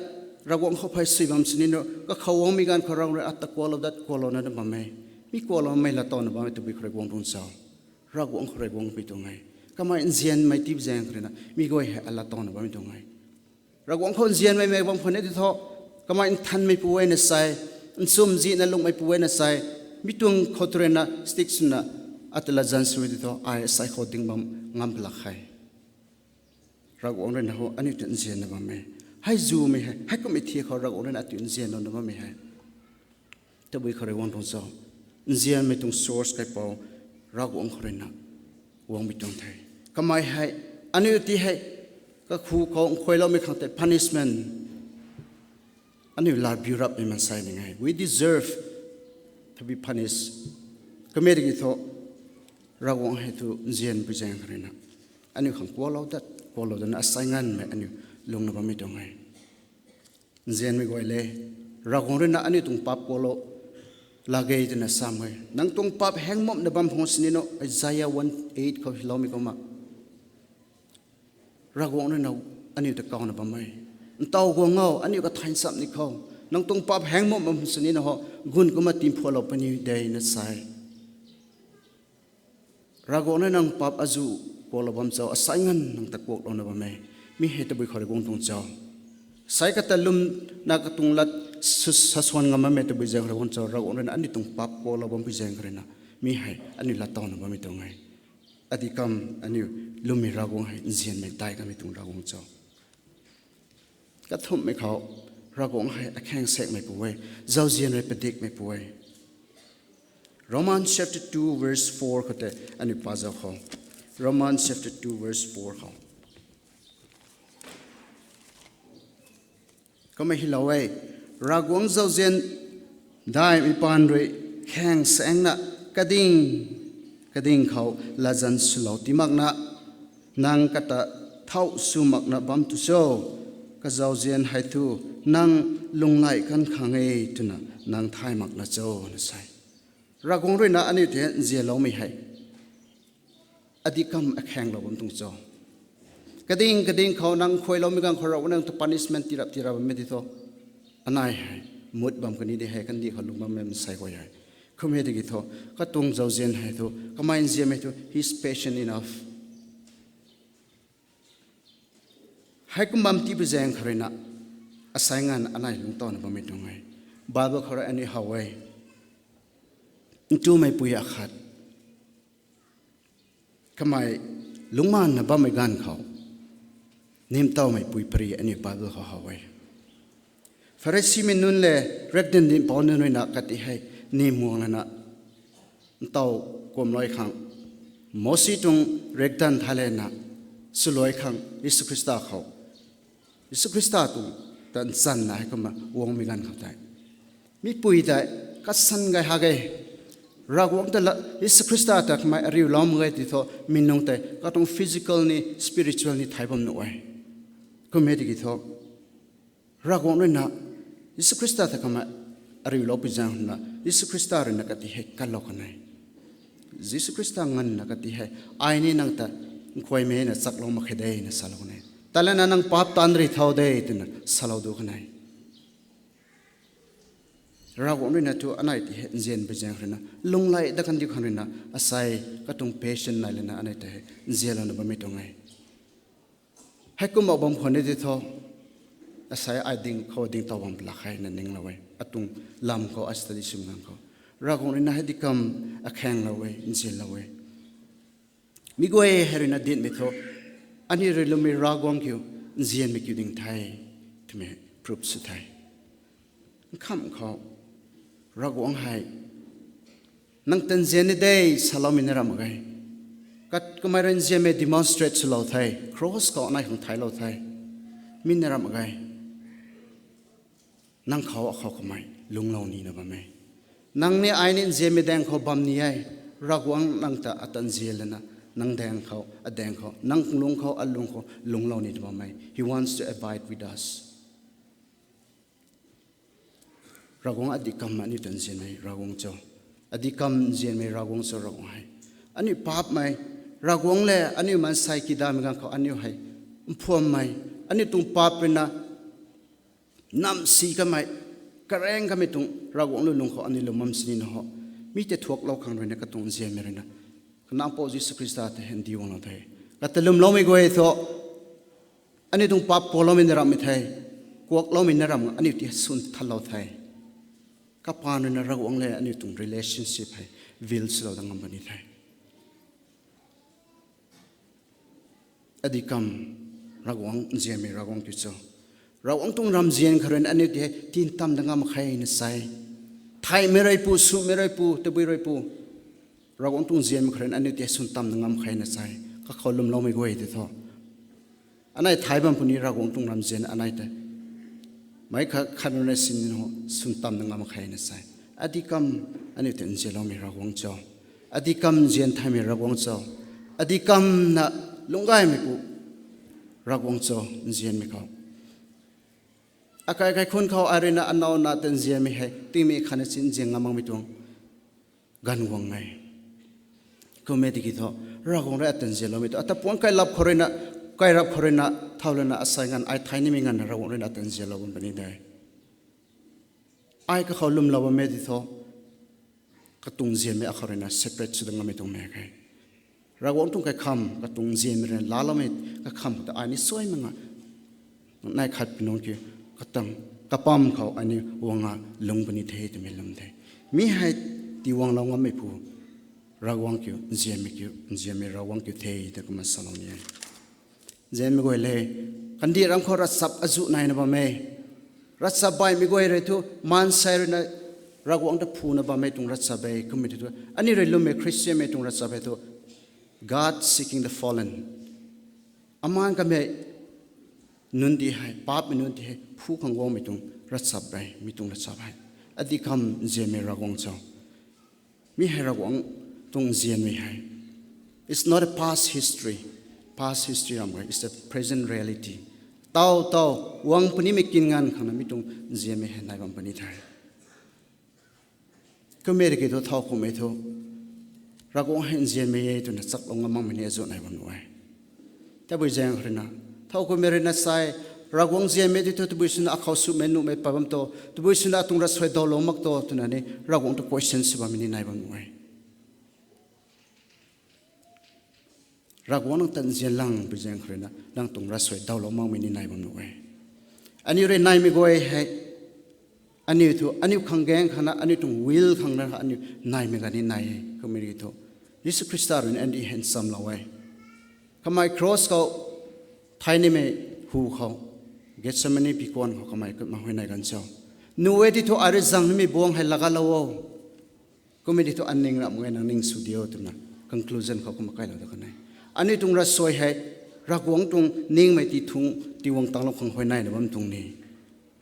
Ravguangc khou phey sui bam sini nu, kakhou guangmei ganv khou Ravguangc rui ata kuaklou dat kuaklouna na bam e. Mi kuakloumei laatowna bam e tabui khou rui guang tuang cho? Ravguangc khou rui guang pui tuang e. Kamei nzianmei tip zaeng khou ruina, mi guay hei alaatowna bammei tuang e. Ravguangc khou nzianmei mei bam khou ni tei thu, kamei nthanmeipu e na sei, nchumzihna lungmeipu e na sei, mi tuang khou ta ruina stick swna, ata latzan sw tei thu, ai asai khou ding bam ngam palak khe. Ravguangc ruina hou aniu ta nzianna bam e. Hei zumei hei, hei kummei thiak khou Ravguangc ruina atu nzianlou na bammei hei, tabui khou rui guang tuang cho? Nzianmei tuang source kaipouc Ravguangc khou ruina guangmei tuang the. Kamei hei, aniu ti hei, kakhu khou nkhuailoumei khang tei punishment aniu lat biu rapmei maansei ning e. We deserve to be punished. Kamei tiki thu, Ravguangc hei thu nzianpui zaeng khou ruina aniu khang kuaklou dat, kuaklou datna asei nganvmei aniu lungna bammei tuang e. Nzianmei guay le, Ravguangc ruina aniu tuang paap kuaklou lak ge twna sa e. Nang tuang paap heng mumna bam phung sini no, Isaiah one eight khou hyloumei kumna, Ravguangc ruina aniu ta kawna bam e. Ntaw guang o, aniu kathay ncham ni khou, nang tuang paap heng mumna bam sini na ho, gun kumna timphualou puni de na sa e. Ravguangc ruina nang paap azuh kuaklou bam cho, asei nganv nang ta kuaklouna bam e. Mi hei tabui khou rui guang tuang cho? Sei kata lwmna katuang lat sw-, sasuan ngam bammei tabui zaeng khou rui guang cho? Ravguangc ruina aniu tuang paap kuaklou bampui zaeng khou ruina mi hei aniu lat tawna bammei tuang e. Adi kam aniu lwmmei Ravguangc hei nzianmei dai kamei tuang Ravguangc cho? Kathumhmei khou, Ravguangc hei akhaeng saekmeipu e, zauzian rui padikmeipu e. Romans chapter two verse four khou tei aniu pa zau khou. Romans chapter two verse four khou kumna hylou e: Ravguangc zauzian daihmei paan rui khaeng saengna kading, kading khou latzan swlou ti makna, nang kata thau sw makna bam tu cho? Kazauzian hei thu nang lunghlaic kan khang e twna nang thay makna cho na sa e. Ravguangc ruina aniu ta nzianloumei hei adi kam akhaenglou bam tuang cho? Kading, kading khou nang khuailoumei ganv khou Ravguangc nang ta punishment tirap, tirap bammei ti thu, anei hei mut bam kani de hei, kandih khou lung bammei maansei guay hei. Kum e tiki thu, katuang zauzian hei thu, kamei nzianmei thu, he is patient enough. Heikum bam tipu zaeng khou ruina, asei nganv anei lungc tawna bammei tuang e. Bible khou rui aniu how e. Ntumei pui akhat, kamei lungcmaanna bammei ganv khou, nimtawmei pui pari aniu Bible khou how e. Pharisimei nunc le riakdanv dinhpouc nunc ruina kati hei nim guang lana, ntaw kumlou khang, Mosi tuang riakdanv thaylana swluai khang Jisu Khrista khou, Jisu Khrista tuang ta nchanna heikumna guangmei ganv khou tei, mipui tei kasan gay ha ge. Ravguangc ta la, Jisu Khrista ta kamei ariulou mak ge ti thu, mi nunc tei katuang physical ni spiritual ni thay bam nuh e. Kum e tiki thu, Ravguangc ruina Jisu Khrista ta kamei ariuloupui zaeng ruina, Jisu Khrista ruina kati hei kalou kan e. Jisu Khrista nganvna kati hei, ai ni nang ta nkhuaimei na chaklou mak khe de na salou kan e. Talana nang paap taanv rui thau de twna salou du kan e. Ravguangc ruina thu anei ti hei nzianpui zaeng ruina, lunghlaic dat kandiu khang ruina, asei katuang patient nai lana anei ta hei nzianlouna bammei tuang e. Heikumna bam khwan ni ti thu, asei ai ding khou ding taw bam plak hei na ninglou e. Atuang lam khou, a study swmei ganv khou, Ravguangc ruina hei di kam akhaenglou e, nzianlou e. Mi guay hei ruina dinhmei thu, aniu rui lwmmei Ravguangc kiu, nzianmei kiu ding the, twmei proof sw the. Nkham khou, Ravguangc hei, nang ta nzian ni de, saloumei na ram mak ge. Kat kamei rui nzianmei demonstrate swlou the, cross khou anei khang thaylou the. Mi na ram mak ge. Nang khou akhou kamei lungclou nina bam e. Nang ni ai ni nzianmei daeng khou bam ni e. Ravguangc nang ta ata nzian lana, nang daeng khou, adaeng khou, nang lung khou, alung khou lungclou nina bam e. He wants to abide with us. Ravguangc adi kam aniu ta nzianmei Ravguangc cho? Adi kam nzianmei Ravguangc cho Ravguangc hei? Aniu paapmei, Ravguangc le aniu maansei kidamei ganv khou aniu hei mphuammei, aniu tuang paap ruina namsi kamei, karaeng kamei tuang Ravguangc lu lung khou aniu lwm bam sini na ho. Mi tei thuaklou khang ruina katuang nzianmei ruina, Kanac Mpouh Jisu Khrista ta hei ndiu guanglou the. Kata lwmloumei guay thu, aniu tuang paap kuakloumei na rammei the, kuakloumei na ram aniu ti swn thatlou the. Kapaan ruina Ravguangc le aniu tuang relationship hei build swlou dat ngam puni the. Adi kam Ravguangc nzianmei Ravguangc kiu cho? Ravguangc tuang ramzian khou rui na aniu ti hei tin tam da ngam khe na sa e. Thaymei rui pu, swmei rui pu, tabui rui pu, Ravguangc tuang nzianmei khou rui na aniu ti hei swn tam da ngam khe na sa e. Kakhou lwmloumei guay tei thu, anei thay bam puni Ravguangc tuang ramzian anei tei meic khat khat rui na sin ho swn tam da ngam khe na sa e. Adi kam aniu tei nzianloumei Ravguangc cho? Adi kam nzian thaymei Ravguangc cho? Adi kamna lungcgaymeipu Ravguangc cho nzianmei khou? Akai kaikhunc khou ai rui na anow na tei nzianmei hei tingmei khatna si nzian ngam makmei tuang ganv guang e. Kummei tiki thu, Ravguangc rui ata nzianloumei tu ata puangc kailap khou rui na, kairap khou rui na, thau lana asei nganv ai thay nimei nganvna Ravguangc rui na ata nzianlou bam puni de. Ai kakhou lwmlou bammei ti thu, katuang nzianmei akhou rui na separate sw da ngammei tuang mak khe. Ravguangc tuang kaikham, katuang nzianmei rui na laaloumei kaikham khou ta ai ni suai mak nga, nai khat pi nunc kiu, katang kapam khou ai ni guang nga lung puni the twmei lwm the. Mi hei tiiguanglou ngammeipu Ravguangc kiu, nzianmei kiu, nzianmei Ravguangc kiu the tei kumna salou ni e. Nzianmei guay le, kandih ram khou ravchap azuh naina bam e. Ravchap baihmei guay rui thu maansei rui na Ravguangc ta phuna bammei tuang ravchap e. Kummei ti thu, aniu rui lwmmei Khristianmei tuang ravchap e thu, God seeking the fallen. Amaan kamei nunc ti hei, paapmei nunc ti hei phu khang guangmei tuang ravchap e, mi tuang ravchap hei. Adi kam nzianmei Ravguangc cho? Mi hei Ravguangc tuang nzianmei hei, it's not a past history. Past history ram e, it's a present reality. Taw taw, guang punimei kin nganv khang na mi tuang nzianmei hei nai bam puni the. Kummei tiki thu thowkumhmei thu, Ravguangc hei nzianmei e twna chaklou ngam makmei ni azuh nai bam nuh e. Tabui zaeng khou rui na, thowkumhmei rui na sa e, Ravguangc nzianmei ti thu tabui swna akhou swmei nuhmei pat bam to, tabui swna atuang ravsuai dawlou mak to twna ni Ravguangc ta question sw bammei ni nai bam nuh e. Ravguangc nang ta nzian lang pui zaeng khou rui na nang tuang ravsuai dawlou makmei ni nai bam nuh e. Aniu rui naimei guay hei, aniu thu aniu khang gaeng khang na, aniu tuang will khang na aniu naimei ganv ni nai e. Kummei tiki thu, Jisu Khrista rui na andi hei nchamlou e. Kamei cross khou thay nimei hu khou, Gethsemane pikuan khou kamei kumna huayney ganv cho? Nu e ti thu ai rui zang nimei buang hei lagatlou o. Kummei ti thu aning ramh mak ge, nang ning sw diu twna conclusion khou kumna kailou da kan e. Aniu tuang ravsuai hei Ravguangc tuang ningmei ti thung, ti guang tanglou khang huayneyna bam tuang ni.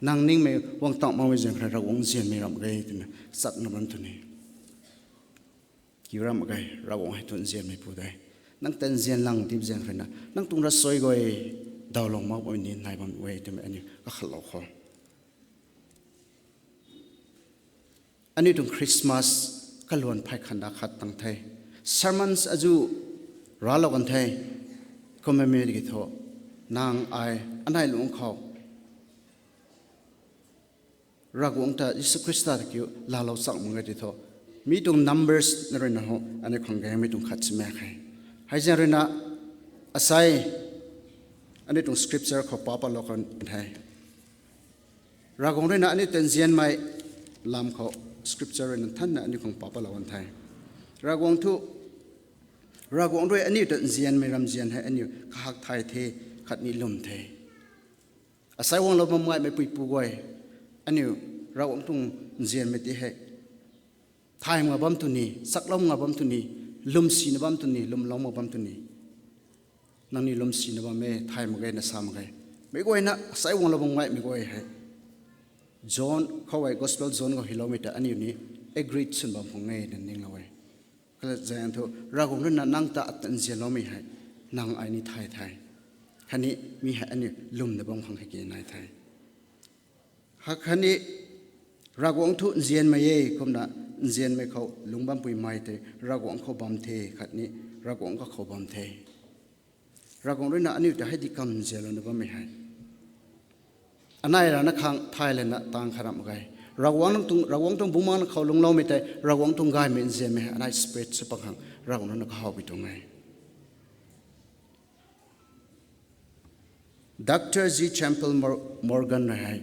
Nang ningmei guang tang makmei zaeng khou rui Ravguangc nzianmei ramh mak ge twna chakna bam tuang ni. Kiu ramh mak ge, Ravguangc hei thu nzianmeipu de. Nang ta nzian lang tip zaeng khou rui na nang tuang ravsuai guay dawlou makmei ni nai bam e twmei aniu kakhatlou khou. Aniu tuang Christmas kaluan phay khat na khat tang the. Sermons azuh raclou kan the. Kummei tiki thu, nang ai anei lungc khou Ravguangc ta, Jisu Khrista ta kiu laalou chak mak ge ti thu, mi tuang Numbers na rui na ho aniu khang gaengmei tuang khat si mak khe. Hei zaeng rui na, asei aniu tuang scripture khou pa patlou kan the. Ravguangc rui na aniu ta nzianmei lam khou scripture rui na nthanna aniu khang pa patlou kan the. Ravguangc thu, Ravguangc rui aniu ta nzianmei ramzian hei aniu kahak thay the, khatni lwm the. Asei guanglou bam ngaimei puipu guay, aniu Ravguangc tuang nzianmei ti hei thay mak bam tw ni, chaklou mak bam tw ni, lwmsina bam tw ni, lwmlou mak bam tw ni. Nangniw lwmsina bam e, thay mak ge na sa mak ge. Meic guayna asei guanglou bam ngaimei guay hei John khou e, Gospel John khou hyloumei ta aniu ni agreed swn bam khang e na ninglou e. Kalat zaeng thu, Ravguangc rui na nang ta ata nzianloumei hei nang ai ni thay the. Khatni mi hei aniu lwmna bam khang hei ki nai the. Khatni Ravguangc thu nzianmei e, kumna nzianmei khou lungc bampui mei tei Ravguangc khou bam the, khatni Ravguangc kakhou bam the. Ravguangc rui na aniu ta hei di kam nzianlouna bammei hei anei rana khang thay lana tang kha ramh mak ge. Ravguangc tuang, Ravguangc tuang bumaengc khou lungcloumei tei Ravguangc tuang gaymei nzianmei hei anei spread sw pat khang Ravguangc rui na kahawpui tuang e. Doctor G Campbell Mor-, Morgan rui hei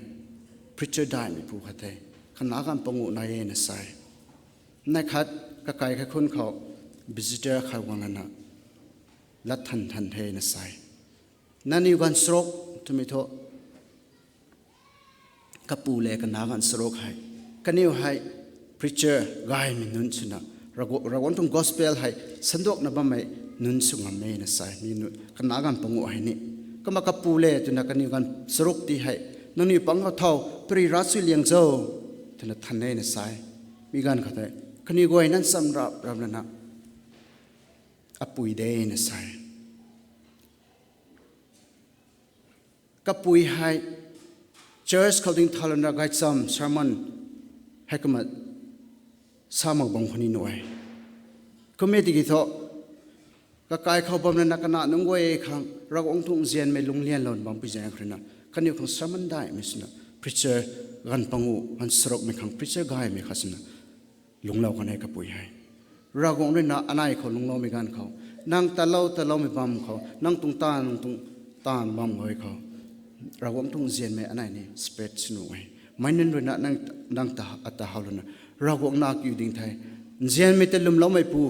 preacher daihmeipu khat the. Khatna ganv panguh nai e na sa e. Neih khat kakai kaikhunc khou visitor khat guang lana lat than than the na sa e. Nangniw ganv charuk twmei thu Kapu le kanac ganv charuk hei, kaniw hei preacher gaymei nunc swna, Ravgu- Ravguangc tuang gospel hei sanduakna bammei nunc sw ngam e na sa e. Mi nu- kanac ganv panguh hei ni. Kumna kapu le twna kaniw ganv charuk ti hei, nangniw pang khou thau, pari ra sui liang cho, twna than e na sa e. Mi ganv khou tei, kaniw guay nang cham rap rap lana, apui de na sa e. Kapui hei, church khou ding thalan ra gaychamv, sermon, heikumna sa mak bam khou ni nuh e. Kum e tiki thu, kakai khou bam lana kana nunc guay khang, Ravguangc tuang nzianmei lungc lianlou bampui zaeng khou ruina, kaniw khang sermon daihmei swna, preacher ganv panguh, ganv charukmei khang preacher gaymei khat swna, lungclou kan e kapui hei. Ravguangc ruina anei khou lungcloumei ganv khou, nang talou taloumei bam khou, nang tuang taanv, nang tuang taanv bam guay khou, Ravguangc tuang nzianmei anei ni spread sw nuh e. Meic nunc ruina nang, nang ta, ata how lana, Ravguangc na kiu ding the, nzianmei ta lwmloumeipu,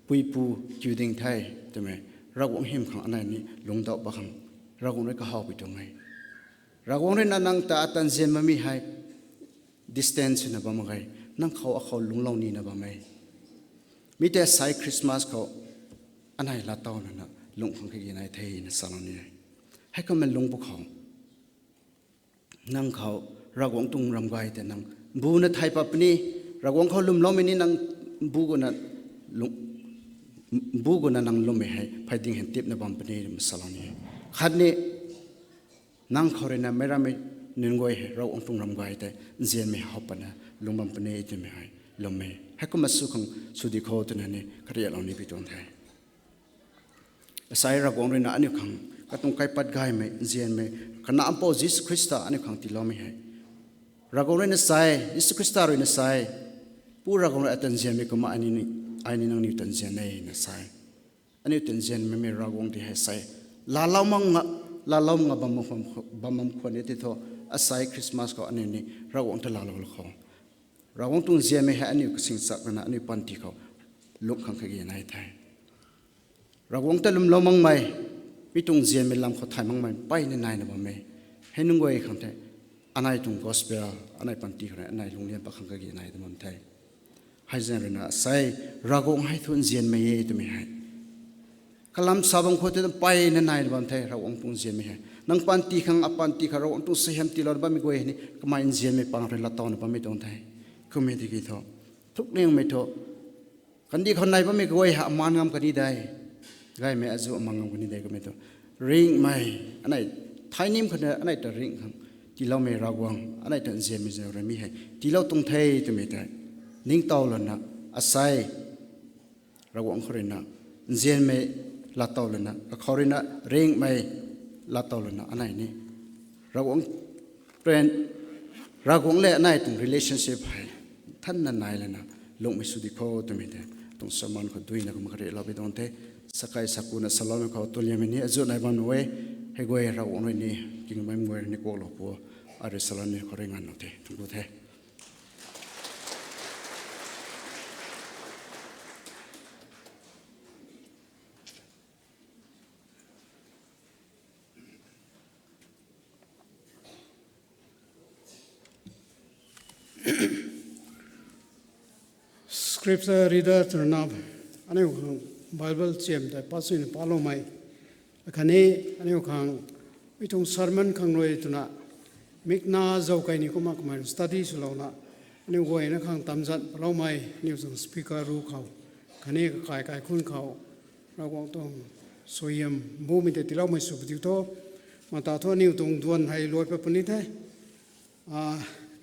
puipu kiu ding the, twmei, Ravguangc hym khang anei ni lungcdauh pa khang, Ravguangc rui kahawpui tuang e. Ravguangc ruina nang ta ata nzian bammei hei, distance swna bam mak ge, nang khou akhou lungclou nina bam e. Mi tei asei Christmas khou, anei laatow lana, lungc khang kage nai the na salou ni e. Heikumna lungc pw khou, nang khou Ravguangc tuang ram gay tei nang buna thay pat puni, Ravguangc khou lwmloumei ni nang bu guna lung- bu guna nang lwmmei hei phey ding hen tipna bam puni, twna salou ni e. Khatni, nang khou ruina meic rammei nunc guay hei Ravguangc tuang ram gay tei nzianmei how patna lungc bam puni twmei hei lwm e. Heikumna sw khang sw di khou twna ni kariaklou ni pi tuang the. Asei Ravguangc ruina aniu khang katuang kaipat gaymei, nzianmei, Kanac Mpouh Jisu Khrista aniu khang tiiloumei hei, Ravguangc ruina sa e, Jisu Khrista ruina sa e, Pu Ravguangc rui ata nzianmei kumna ai ni, ai ni nangniw ta nzian e na sa e. Aniu ta nzianmei mei Ravguangc ti hei sa e, laalou mang nga, laalou nga bam, bam, bam khwan e tei thu, asei Christmas khou aniu ni Ravguangc ta laalou lou khou, Ravguangc tuang nzianmei hei aniu kasing chak lana aniu panty khou lungc khang kage nai the. Ravguangc ta lwmlou makmei, mi tuang nzianmei lam khou thay makmei mpeyna naina bam e. Hei nunc guay khang the, anei tuang gospel, anei panty khou rui anei lungclian pat khang kage nai ta bam the. Hei zaeng ruina asei, Ravguangc hei thu nzianmei e twmei hei, kalam sa bam khou tei mpeyna naina bam the, Ravguangc tuang nzianmei hei. Nang panty khang, apanty khang Ravguangc tuang suaihiam tiilouna bammei guay hei ni kamei nzianmei pang rui laatowna bammei tuang the. Kum e tiki thu, thukliangmei thu, kandih khou nai bammei guay hei amaan ngam kani de, gaymei azuh amaan ngam kani de, kummei thu, ringhmei, anei, thei nim khou na anei ta ringh khang tiiloumei Ravguangc, anei ta nzianmei zaeng rui mi hei tiilou tuang the twmei tei ningtow lana, asei, Ravguangc khou ruina nzianmei laatow lana, akhou ruina ringhmei laatow lana anei ni Ravguangc, Ravguangc le anei tuang relationship hei nthanna nai lana lungcmei sw di khou twmei tei tuang sermon khou duina kumna kariaklou pi tuang the. Sakai sakuna saloumei khou tuliammei ni azuh nai bam nuh e. Hei guay Ravguangc rui ni, kingbam guay rui ni kuaklou pu, arui salou ni khou rui nganvlou the, thuanc ku the. Scripture reader twna, aniu khang Bible chiam tei pasuina paloumei, akhatni aniu khang mi tuang sermon khang rui twna mikna zauc kei ni kumna kamei study swlouna, aniu guayna khang tamzan paloumei aniu tuang speaker ru khou, khatni kakai kaikhunc khou, Ravguangc tuang suaihiam bumei tei tiiloumei sw padiu tho. Mata thu aniu tuang duan hei luai pat puni the.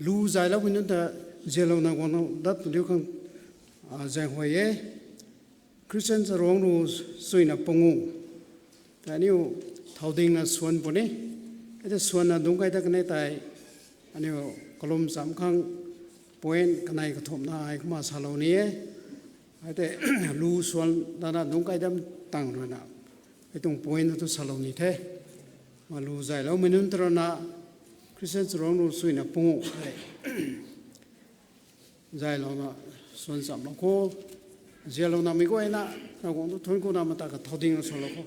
Lu zayloumei nunc ta nzianlouna guang dat padiu khang zaenghuay e. Christian charuangc ru suina panguh tei aniu thow dingna swan puni. Hei tei swanna dungc kai dat kan e tei, aniu kalum cham khang point kanei kathumhna ai kumna salou ni e. Hei tei lu swan lana dungc kai dat tang ruina, hei tuang point thu salou ni the. Ma lu zayloumei nunc ta ruina Christian charuangc ru suina panguh tei zaylouna swan chamlou khou, nzianlouna mei guayna Ravguangc tu thuanc kuna mata kathow dingna swanlou khou.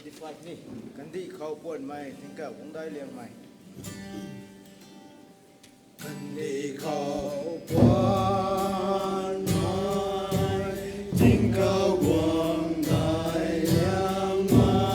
Kandih khou puanmei tingkauh guangcdic liangmei. Kandih khou puanmei tingkauh guangcdic liangmei.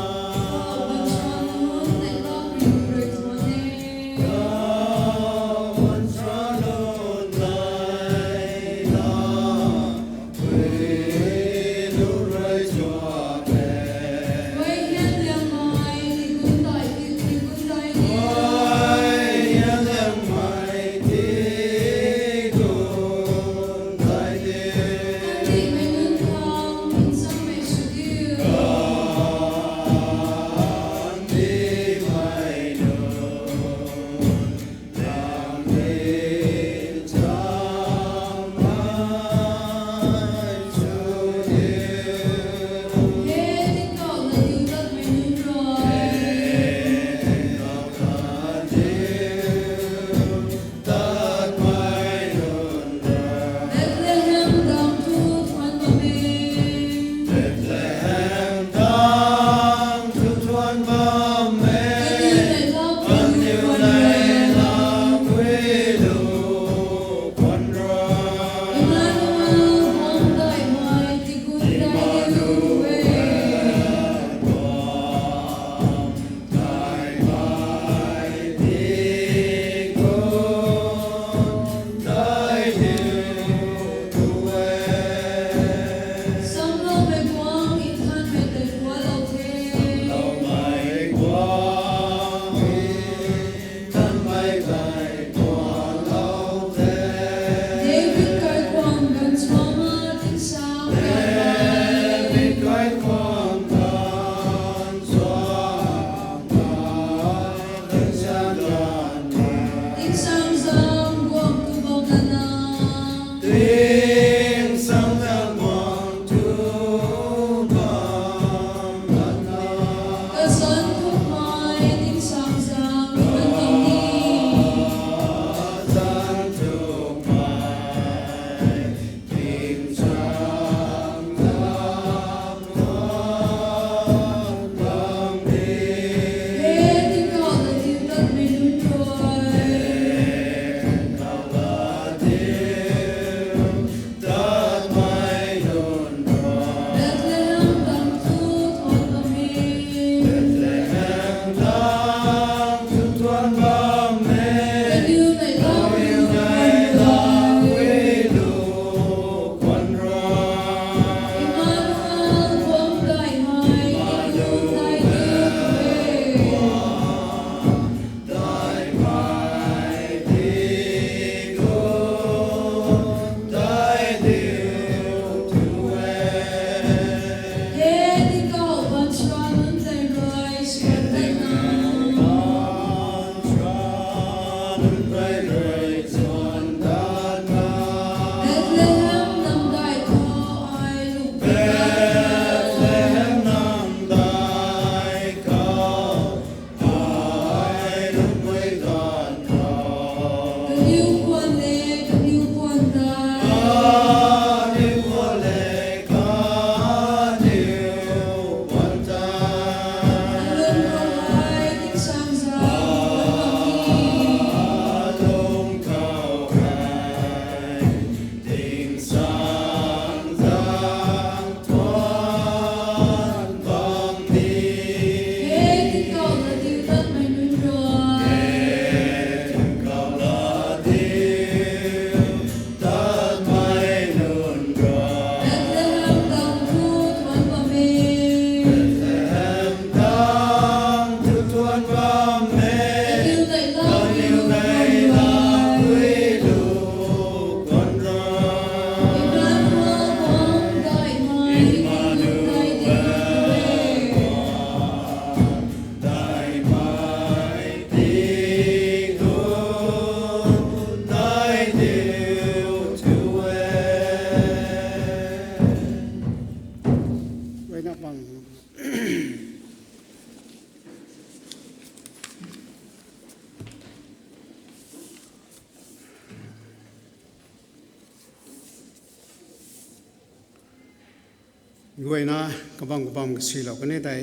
Guayna kabam kabam kasilou kani tei.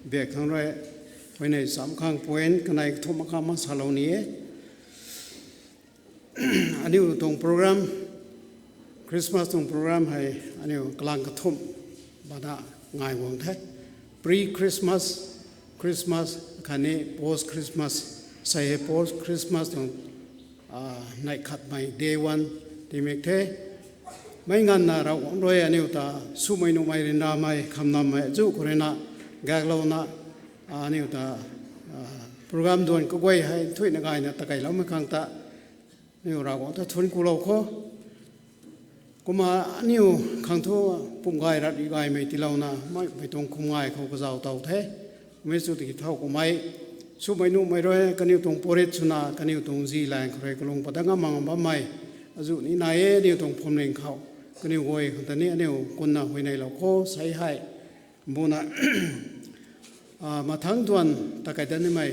Biak khang rui, huayney cham khang point kanei kathumh khang ma salou ni e. Aniu tuang program, Christmas tuang program hei aniu kalang kathumh bana ngai guang the. Pre-Christmas, Christmas khatni post-Christmas, sei hei post-Christmas tuang neih khatmei day one timik the. Meic nganvna Ravguangc rui aniu ta sumei nuhmei ryanramei khamnammei azuh khou ruina gaklouna aniu ta program duan kaguay hei thuina gayna takeiloumei khang ta aniu Ravguangc ta thun kulou kho. Kumna aniu khang thu pumgay rat ri gaymei tiilouna mei tuang khum ngai khou kazauh tow the. Kummei chu tiki thau kummei sumei nuhmei rui kaniw tuang purit swna kaniw tuang zilaeng khou rui kalung pat dat ngam mak bammei azuh ni nai e. Aniu tuang phuamling khou kaniw guay khang ta ni aniu kunna huayneylou kho sei hei. Buna mathangc duan takei dat nimei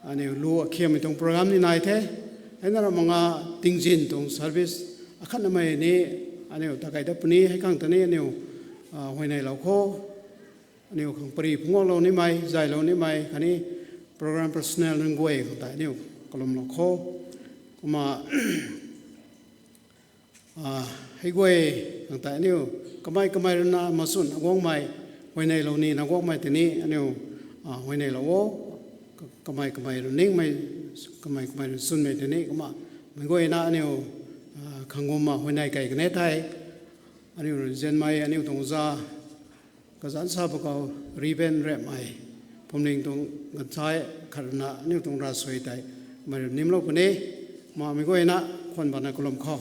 aniu lu akhiammei tuang program ni nai the. Heina ra manga tingzin tuang service akhatnamei ni aniu takei dat puni hei khang ta ni aniu huayneylou kho. Aniu khang pary phungclou nimei, zaylou nimei khatni program personnel nunc guay khang ta aniu kalumlou kho. Kumna hei guay khang ta aniu kamei kamei ruina machwn na guangmei, huayneylou nina guangmei tei ni aniu huayneylou o. Kamei kamei rui ningmei, kamei kamei rui chwnmei tei ni kumna mei guayna aniu khang gumna huayney kei kan e thei, aniu rui zianmei aniu tuang za kazanc sa pwkhou ribbon rapmei phuamling tuang ganvsai khat ruina aniu tuang ravsuai tei kamei rui nimlou puni. Kumna mei guayna khwan bana kalum kho.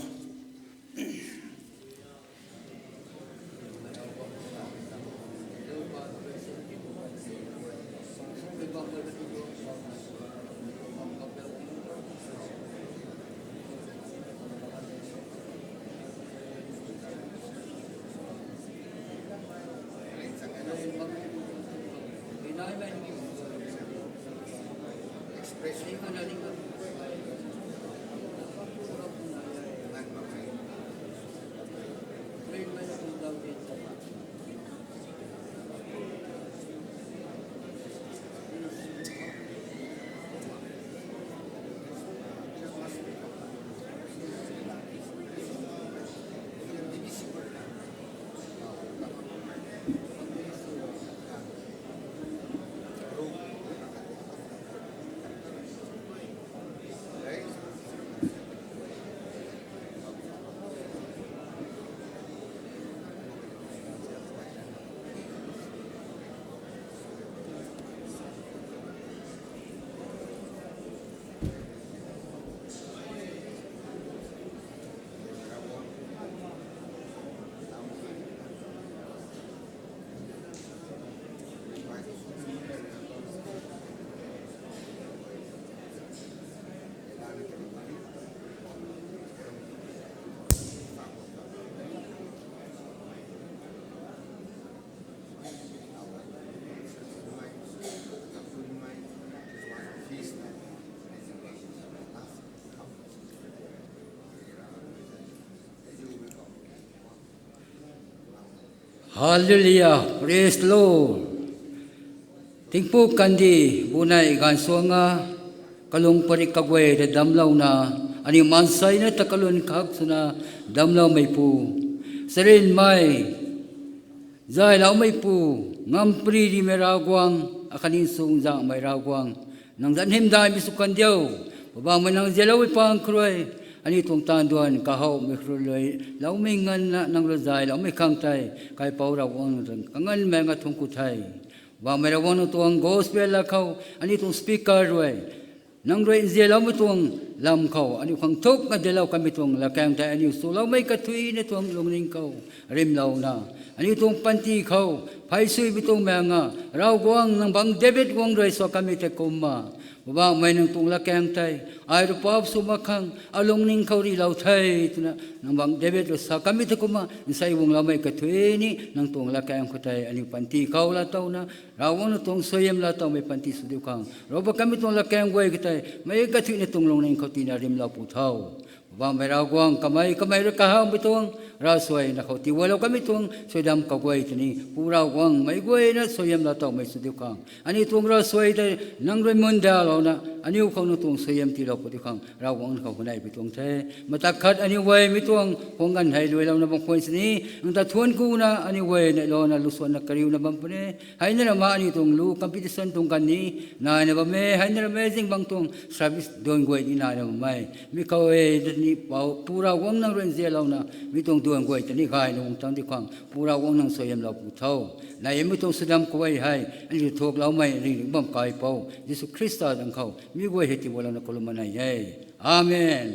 Hallelujah, praise the Lord. Tingpuk kandih bunei gaanv suang a, kalung parik kaguay ta damclouna, aniu maanseina ta kalun khak swna damcloumeipu, charynmei, zayloumeipu, ngamparymei Ravguangc, akhatni sungzanghmei Ravguangc, nang zanc hymdaihmei sw kan diu. Poubauhmei, nang zialoumei pang khou rui aniu tuang taanv duan kahowmei khou rui loumei nganvna nang rui zayloumei khang tei, Kaipouc Ravguangc nang tuang kanganvmei nga thuanc ku the. Poubauhmei Ravguangc, nang tuang gospel la khou aniu tuang speaker rui nang rui nzianloumei tuang lam khou aniu khang thukna dinclou kanmei tuang latkaeng tei aniu swloumei kathuicna tuang lungning khou rymlouna, aniu tuang panty khou pheysuimei tuang maeng a, Ravguangc, nang bangc David guang rui sa kanmei tei kumna, Poubauhmei, nang tuang latkaeng tei ai rui paap sw mak khang alungning khou rihlou the, twna nang bangc David rui sa kanmei tei kumna nsei guangloumei kathuic ni nang tuang latkaeng khou tei aniu panty khou laatowna, Ravguangc, nang tuang suaihiam laatowmei panty sw diu khang, Ravguangc, kanmei tuang latkaeng guay khou tei meic kathuicna tuang lungning khou tina rymlou pu tho. Poubauhmei Ravguangc, kamei kamei rui kahawmei tuang Ravsuai na khou tiiguaylou kanmei tuang suaihiam kaguay tei ni Pu Ravguangc mei guayna suaihiam laa towmei sw diu khang, aniu tuang ravsuai tei nang rui mundalouna aniu khou nang tuang suaihiam tiilou pu diu khang Ravguangc na khou huayney pi tuang the. Matak khat aniu guay mi tuang khwang ganv hei luailouna bam khwan sini, nang ta thuanc kuna aniu guay neilouna lusuanna kariuna bam puni. Hei na rama aniu tuang lu competition tuang ganv ni naina bam e, hei na rama zingbangc tuang service duan guay ni naina bam e. Mi khou e ni Pu Ravguangc nang rui nzianlouna mi tuang duan guay tei ni gayna guang tang diu khang Pu Ravguangc nang suaihiamlou pu tho. Nai mi tuang suaihiam kaguay hei aniu thuakloumei ringring bam kaipouc Jisu Khrista zanc khou mi guay hei tiiguaylouna kalum nai e. Amen.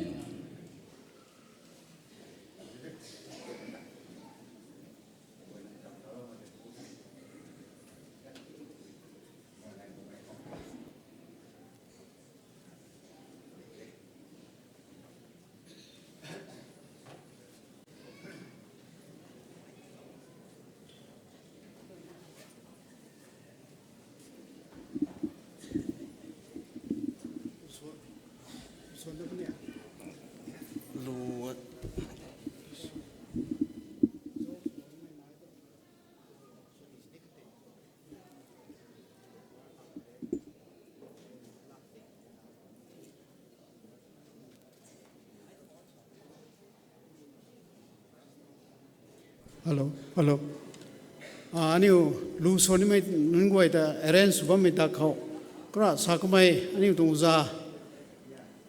Hello, hello. Aniu lu sw nimei nunc guay ta arrange sw bammei dak khou, kara sa kamei aniu tuang za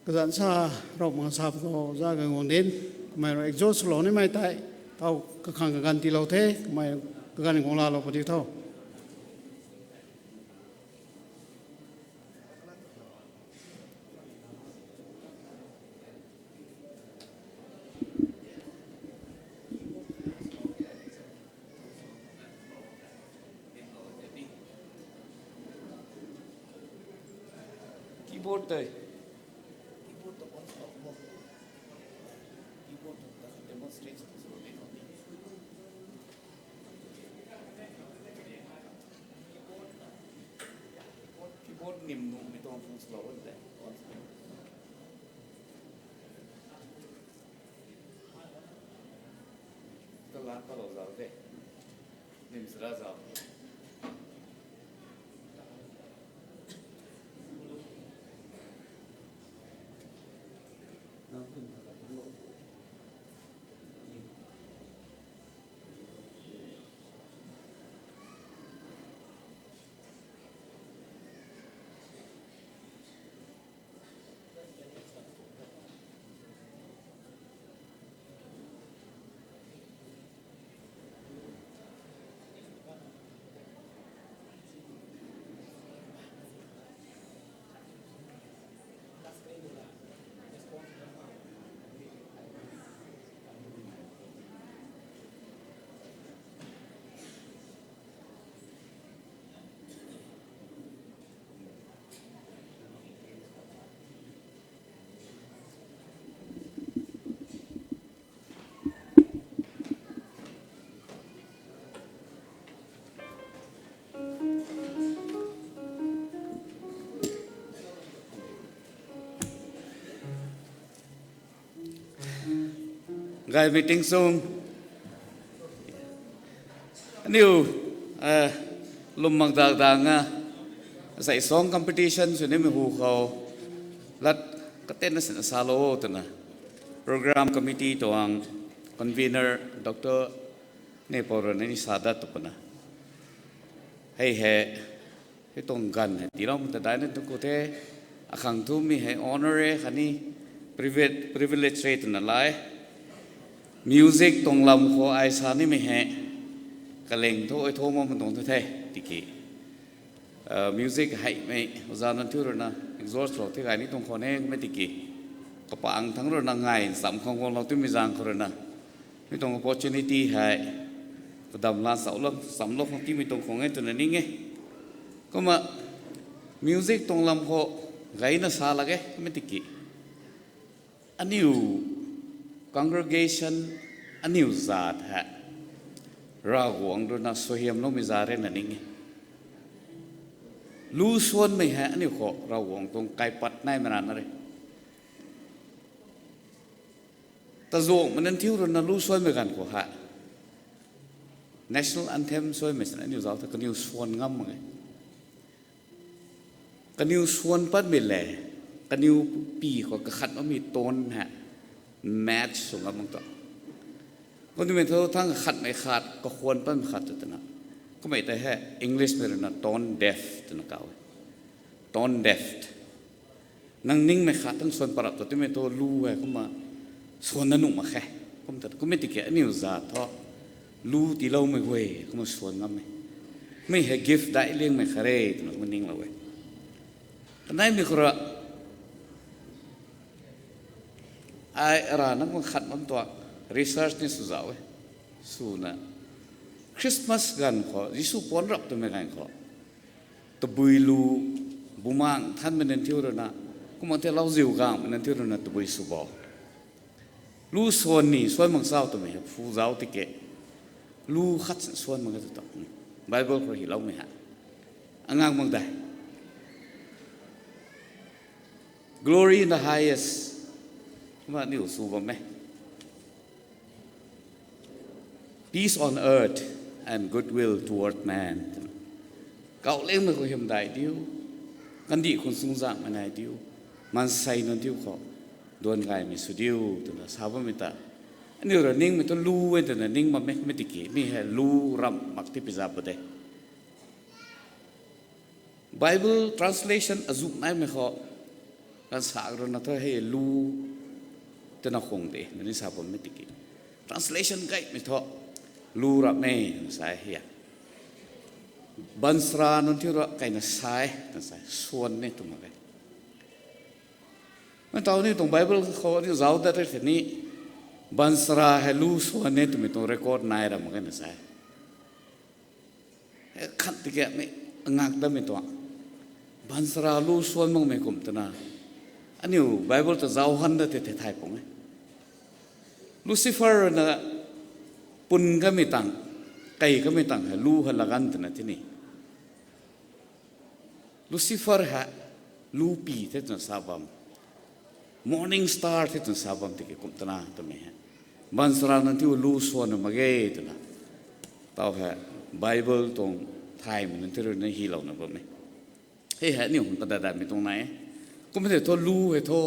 kazanc sa, Ravmaengc sa pu khou za Gaanvguangc Dinc, kamei rui exhaust swlou nimei tei taw kakhang kaganv tiilou the, kamei kaganv guang laalou pu diu tho. Keyboard tei. Keyboard ta demonstrate sw di. Keyboard nim nuhmei tuang phung swlou de. Kalat palou zau de. Nim sara zau. Gay meeting sung. Aniu, eh, lwm mak dak dang a, asei song competition sw nimei hu khou, lat katenna sina salou twna, program committee tuang convener Doctor Nepou rui na ni sa dat tu puna. Hei hei, hei tuang ganv hei tiiloumei ta daina tu khou the, akhang thumei hei honour e khatni privi-, privilege e twna lai. Music tuang lam khou ai sa nimei hei, kaleng thu ai thu mak tuang thu the, tiki. Ah, music heimei, oza nunc thu rui na, exhaust lou the gay ni tuang khou ne, mei tiki. Kapang thangc rui na ngai, sam khang guanglou twmei zaeng khou rui na. Mi tuang opportunity hei, kadam lan saulou, samlou khang timei tuang khou e twna ning e. Kumna, music tuang lam khou, gayna sa lak e, mei tiki. Aniu congregation, aniu zaat hei, Ravguangc rui na suaihiamloumei zaat rui na ning e. Lu suanmei hei aniu khou Ravguangc tuang kaipat naimei rana re. Kazuangmei nunc thiu rui na lu suanmei ganv khou hei, national anthem suanmei sina aniu zauc the kaniw suan ngam mak e. Kaniw suan patmei le, kaniw pi khou kakhat bammei tone hei match sw ngam mak ta. Kumna twmei thu thang kakhatmei khat, kakhwan patmei khat tu twna. Kummei tei hei English mei rui na tone deaf twna kauc e. Tone deaf. Nang ningmei khat thang suan parap ta twmei thu lu hei kumna suan na nuh mak khe. Kum ta, kummei tiki aniu zat thu lu tiiloumei guay kumna suan ngam e. Mi hei gift daic liangmei khat re twna kumna ninglou e. Kaneimei khou rui ai ara na kumna khat bam tuang research ni sw zauc e. Swna Christmas ganv khou, Jisu puanc rap twmei ganv khou, tabui lu, Bumaengh Nthanmei nunc thiu rui na, kumna the Lauziu Gangmei nunc thiu rui na tabui sw bo. Lu suan ni suan mak chau twmei hei phu zauc tiki, lu khat suan mak e tw tuang ni Bible khou hyloumei hei. Angak mak de. Glory in the highest. Kumna aniu sw bam e. Peace on earth and good will toward man. Kauh liangmei khou hymdai diu, kandih khou chuzaenghmei nai diu, maansei nunc thiu khou duan gaymei sw diu twna sa bammei ta. Aniu rui ningmei thu lu e twna ning bammei, mi tiki mi hei lu ramh mak ti pi zap ba de. Bible translation azuh naimei khou, kan sa rui na thu hei lu twna khang de na ni sa bammei tiki, translation gaymei thu lu ramh e twna sa e hia. Baanchara nunc thiu rui kaina sa e twna sa e, suan ni tw mak e. Mei tau ni tuang Bible khou ni zauc dat re the ni, baanchara hei lu suan e twmei tuang record nai ra mak e na sa e. Khat tiki mei ngak damei tuang. Baanchara lu suan makmei kum twna aniu Bible ta zauc han da the the thay pung e. Lucifer na pun kamei tang, kei kamei tang hei lu hei lagan twna tini. Lucifer hei lu pi the twna sa bam, morning star the twna sa bam tiki kum twna twmei hei, baanchara nunc thiu lu suan na mak ge twna, tau hei Bible tuang thaymei nunc thiu rui na hylouna bam e. Hei hei aniu khang kadadamei tuang nai e. Kum the thu lu hei thu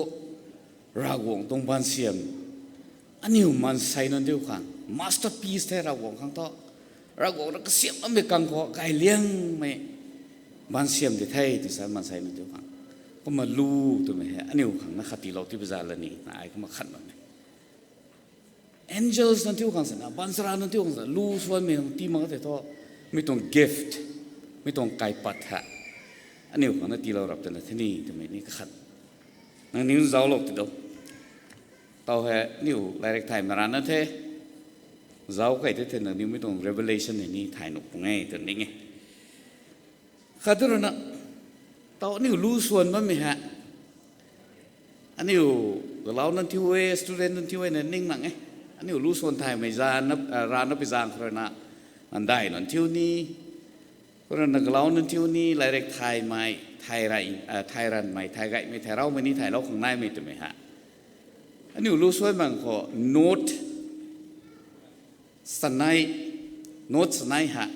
Ravguangc tuang baansiam, aniu maansei nunc thiu khang masterpiece the Ravguangc khang thu. Ravguangc rui kasiam bammei kang khou gay liangmei baansiam di the tw sa maansei nunc thiu khang. Kumna lu twmei hei aniu khang na khat tiilou ti pi za la ni na ai kumna khat bam e. Angels nunc thiu khang sana, baanchara nunc thiu khang sana lu suanmei hang ti mak the thu, mi tuang gift, mi tuang kaipat hei aniu khang na tiilou rap twna the ni twmei ni kakhat. Nangniw zauclou ti dou. Tau hei aniu lairik thaymei rana the, zauc key the the nangniw mi tuang revelation hei ni thay nuh pung e tw ning e. Khat tu rui na, tau aniu lu suan bammei hei, aniu galau nunc thiu e, student nunc thiu e na ning nang e. Aniu lu suan thaymei zan, rana pi zaeng khou rui na, andai nunc thiu ni, khou rui na galau nunc thiu ni, lairik thaymei, thay rai, thay ranvmei, thay gaymei, thay raumei ni thaylou khang naimei twmei hei, aniu lu suan bang khou note sanei, note sanei hei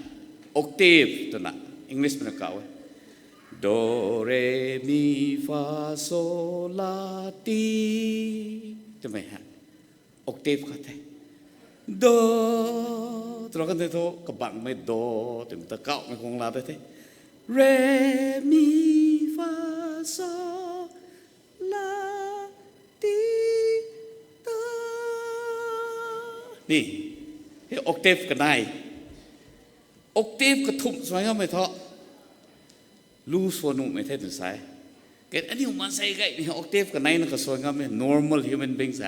octave twna English mei na kauc e. Do, re, mi, fa, so, la, ti twmei hei octave khat the. Do, twna kan the thu kabangmei do twmei ta kauhmei khang la de the. Re, mi, fa, so, la, ti, ta. Ni, hei octave kanei. Octave kathumh suan ngammei thu lu suan nuhmei the tw sa e. Kei aniu maansei gaymei hei octave kanei na kasuan ngammei normal human being sa.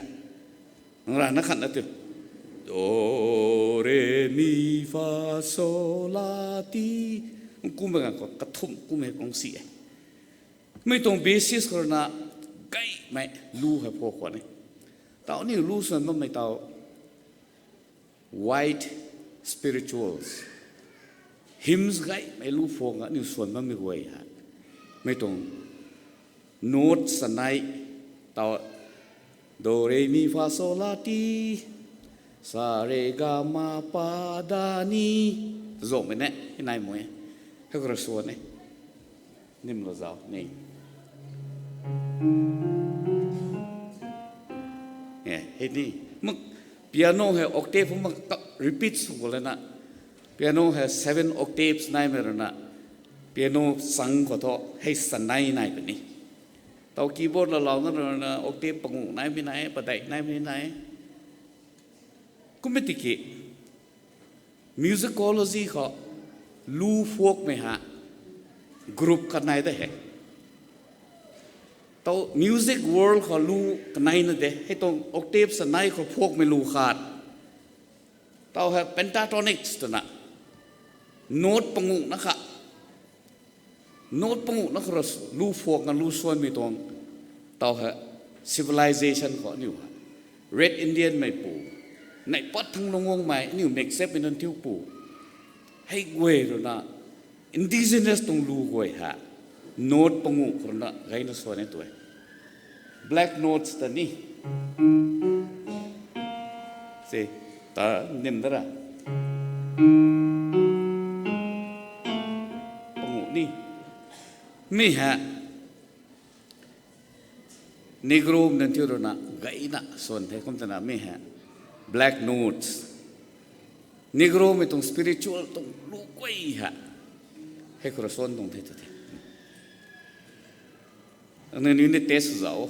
Nang rana khat na tu, do, re, mi, fa, so, la, ti. Kummei ganv khou kathumh kummei kung si e. Mi tuang basis khou rui na gaymei lu hei phu khwan e. Tau aniu lu suan bammei tau white spirituals, hymns gaymei lu phuang aniu suan bammei guay hei, mi tuang note sanei tau Do re mi fa so la ti, sa re ga ma pa da ni. Zomei ne, inai mui. Hei khou rui swan e. Nim lo zau ni. Eh, hei ni. Mak piano hei octave mak repeat sw ko lana. Piano hei seven octaves naimei rana. Piano sang khou thu hei sanei nai puni. Tau keyboard la lau na rana octave pangu naimei nai, padeih naimei nai. Kum e tiki, musicology khou lu phuakmei ha group khat nai de he. Tau music world khou lu kanei na de, hei tuang octave sanei khou phuakmei lu khat. Tau hei pentatonics twna, note pangu na kha. Note pangu na khou rui lu phuak na lu swanmei tuang. Tau hei civilization khou aniu hei Red Indian mei pu, neih pat thang lungguangmei aniu mixtapemei nunc thiu pu. Hei guay rui na indigenous tuang lu guay hei note pangu khou rui na gayna swan e tu e. Black notes ta ni. Se, ta nim da ra. Pangu ni. Mi hei Negro mei nunc thiu rui na gayna swan the kum twna mi hei black notes. Negro mei tuang spiritual tuang lu guay hei, hei khou rui swan tuang the tu the. Aniu ni test zau.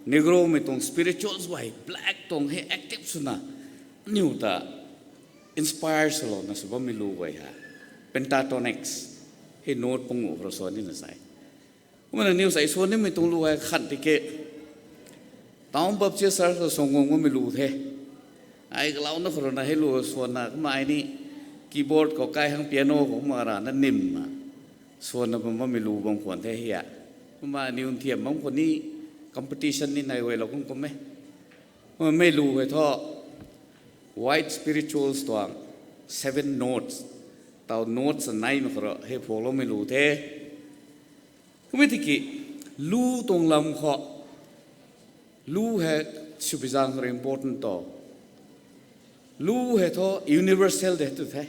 Negro mei tuang spiritual guay black tuang hei active swna, aniu ta inspire swlouna sw bammei lu guay hei pentatonics, hei note pangu khou rui swan nina sai. Kumna aniu sai swan nimei tuang lu hei khat tiki, Town Baptist Church khou swan guang bammei lu the. Ai kalouna khou rui na hei lu swanna kumna ai ni keyboard khou kai hang piano khou kumna rana nim na swanna bam bammei lu bam khwan the hei a. Kumna aniu nthiam bam khou ni competition ni nai guay lou kum kum e. Kumna mei lu hei thu white spirituals tuang seven notes, tau notes naimei khou rui hei phuakloumei lu the. Kum e tiki, lu tuang lam khou, lu hei swbi zaeng khou rui important to. Lu hei thu universal de tu the.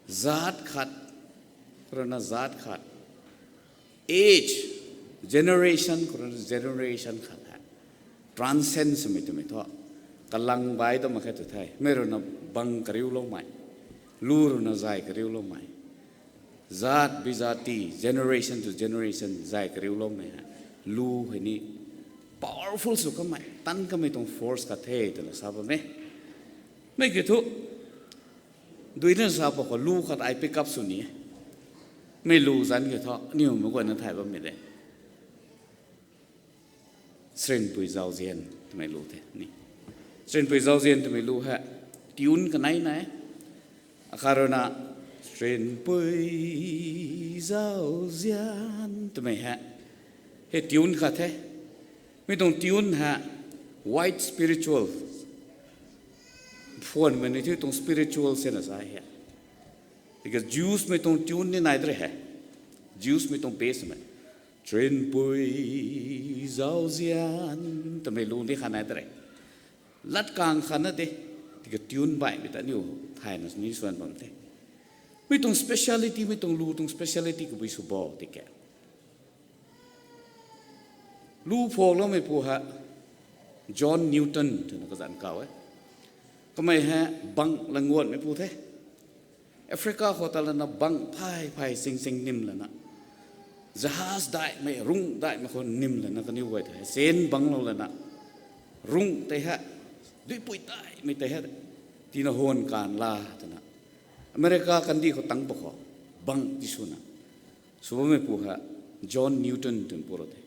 Zaat khat khou rui na zaat khat, age, generation khou rui na generation khat hei transcend swmei twmei thu, kalang bai ta mak khe tu the. Mei rui na bang kariuloumei, lu rui na zay kariuloumei, zaat bi zaat ti, generation to generation zay kariuloumei hei lu hei ni powerful sw kamei, tan kamei tuang force khat the twna sa bam e. Mei kiu thu, duina sa pa khou lu khat ai pick up sw ni e. Mei lu zanc kiu thu aniu mei guayna thay bammei de. Srinpui Zauzian twmei lu the ni. Srinpui Zauzian twmei lu hei tune kanei nai. Akhat rui na, Srinpui Zauzian twmei hei, hei tune khat the. Mi tuang tune hei white spiritual, phuanmei ni thiu tuang spiritual sena sa hei. Tiki Jews mei tuang tune ni nai de re hei. Jews mei tuang bass mei, Srinpui Zauzian twmei lu ni khat nai de re. Lat kang khat na de, tiki tune baihmei ta aniu thayna ni swan bam the. Mi tuang speciality, mi tuang lu tuang speciality kabui sw bo tiki, lu phuakloumei pu hei John Newton twna kazanc kau e. Kamei hei bang languanmei pu the. Africa khou ta lana bang phay phay sing sing nim lana, jahaz daihmei, rungh daihmei khou nim lana kaniw guay ta hei sen bang lou lana, rungh tei hei, duipui daihmei tei hei, tina hon kan la twna, America kandih khou tangc pa khou bang ti swna sw bammei pu hei John Newton twna pu ro the.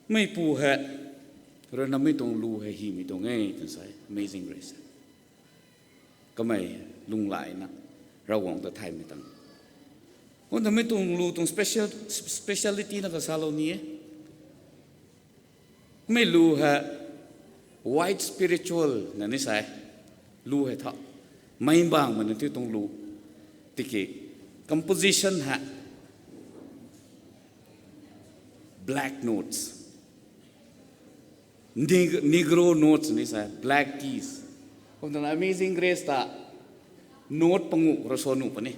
Mei pu hei rui na mi tuang lu hei hymei tuang e twna sa e, Amazing Grace. Kamei lunghlaina Ravguangc ta thaymei tang, kum ta mi tuang lu tuang special, speciality na kasalou ni e. Mei lu hei white spiritual na ni sa e. Lu hei tha, meic bangmei na thiu tuang lu, tiki composition hei black notes. Negro notes ni sa, black keys. Kum twna Amazing Grace ta note pangu rui suan nuh puni.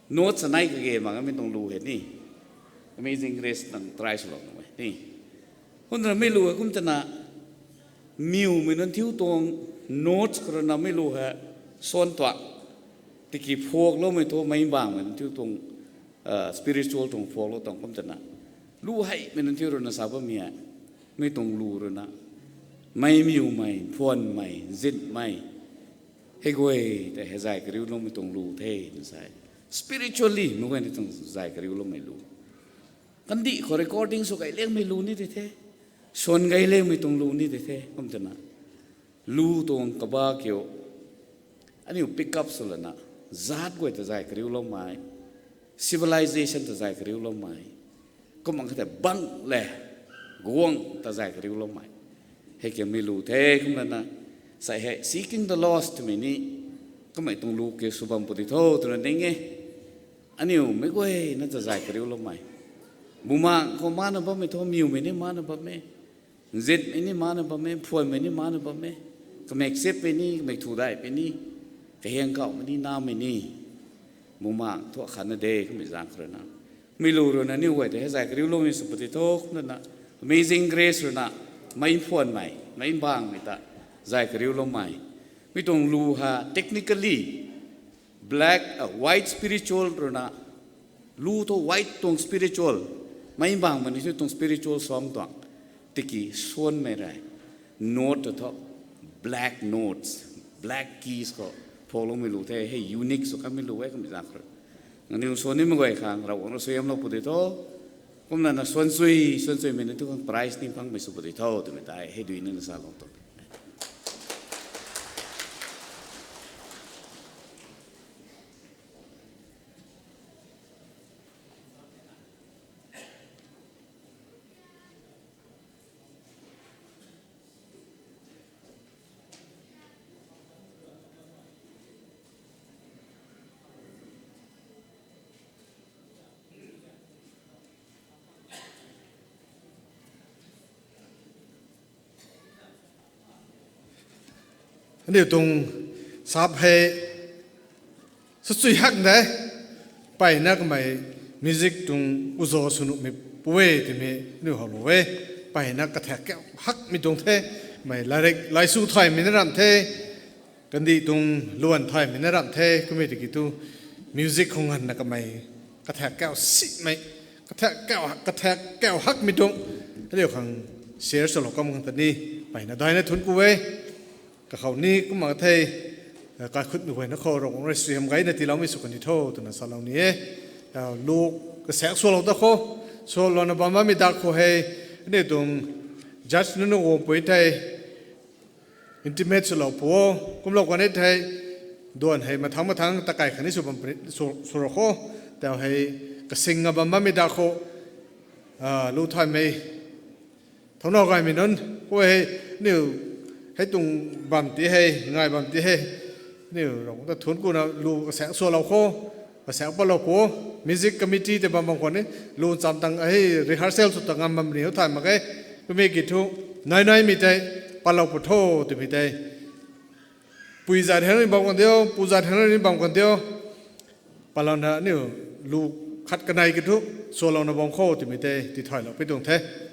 Note sa nai kage mak mi tuang lu hei ni. Amazing Grace nang try swlou nuh e ni. Kum twna mi lu hei kum twna miwmei nunc thiu tuang notes khou rui na mi lu hei suan tuang. Tiki phuakloumei thu meic bangmei nunc thiu tuang, spiritual tuang phuaklou tuang kum twna. Lu heimei nunc thiu rui na sa bammei hei. Mi tuang lu rui na. Mei miwmei, phuanmei, nzitmei. Hei guay tei hei zay kariuloumei tuang lu the, twna sa e. Spiritually, mei guay ni tuang zay kariuloumei lu. Kandih khou recording sw gay liangmei lu ni tei the. Suan gay liangmei tuang lu ni tei the, kum twna. Lu tuang kaba kiu. Aniu pick up sw lana. Zaat guay ta zay kariuloumei. Civilization ta zay kariuloumei. Kum ang kha tei bang le, guang ta zay kariuloumei. Hei kiu mi lu the, kum lana. Sa hei, Seeking the Lost twmei ni. Kummei tuang lu kiu sw bam pu di tho, twna ning e. Aniu mei guay na ta zay kariuloumei. Bumaeng khou mana bammei thu, miwmei ni mana bam e. Nzitmei ni mana bam e, phuanmei ni mana bam e. Kamei sip pei ni, kamei thu dai pei ni. Kahiang kauhmei ni, namei ni. Bumaeng thu akhatna de, kummei zaeng khou rui na. Mi lu rui na, aniu guay tei hei zay kariuloumei sw pu di tho, kum twna. Amazing Grace rui na, meic phuanmei, meic bangmei ta zay kariuloumei. Mi tuang lu ha, technically, black, white spiritual rui na, lu thu white tuang spiritual, meic bangmei ni tuang spiritual suang tuang, tiki suanmei rei, note thu, black notes, black keys khou, phuakloumei lu the, hei unique sw kanmei lu e, kummei zaeng khou rui. Aniu suan nimei guay khang, Ravguangc rui suaihiamlou pu di tho, kumna na suan chui, suan chuimei ni tu khang prize ni phangmei sw pu di tho, twmei tei, hei dui nina salou tuang. Aniu tuang sap hei sachui hak de, mpeyna kamei music tuang uza sw nuhmei pu e twmei aniu howlou e. Mpeyna kathaek kau hakmei tuang the, kamei lairik laisu thaymei na ramh the, kandih tuang luan thaymei na ramh the, kummei tiki tu music khou nganvna kamei kathaek kau simei, kathaek kau, kathaek kau hakmei tuang aniu khang share swlou kam khang ta ni mpeyna daina thuanc ku e. Kakhou ni kumna the, kaikhutmei guayna khou Ravguangc rui suaihiam gayna tiiloumei sw kan di tho twna salou ni e. Lu kasaek swlou ta khou, swlouna bam bammei dak khou hei, aniu tuang judge nunc guangpui thei, intimate swlou pu o, kumlou kan e thei, duan hei mathangc mathangc takai khatni sw bam, sw, sw ra khou, tau hei kasing a bam bammei dak khou, lu thaymei, thouna gaymei nunc, khou hei, aniu, hei tuang bam ti hei, ngai bam ti hei, aniu Ravguangc ta thuanc kuna lu kasaek swlou khou, kasaek patlou pu o, music committee tei bam bam khwan ni, lu cham tang hei rehearsal sw ta ngam bam ni o thay mak e, kummei ki thu, nai naimei tei, patlou pu tho twmei tei. Pui zat hei ni bam kan diu, pu zat hei ni bam kan diu. Patlouna aniu lu khat kanei ki thu, swlouna bam khou twmei tei, tithaylou pi tuang the.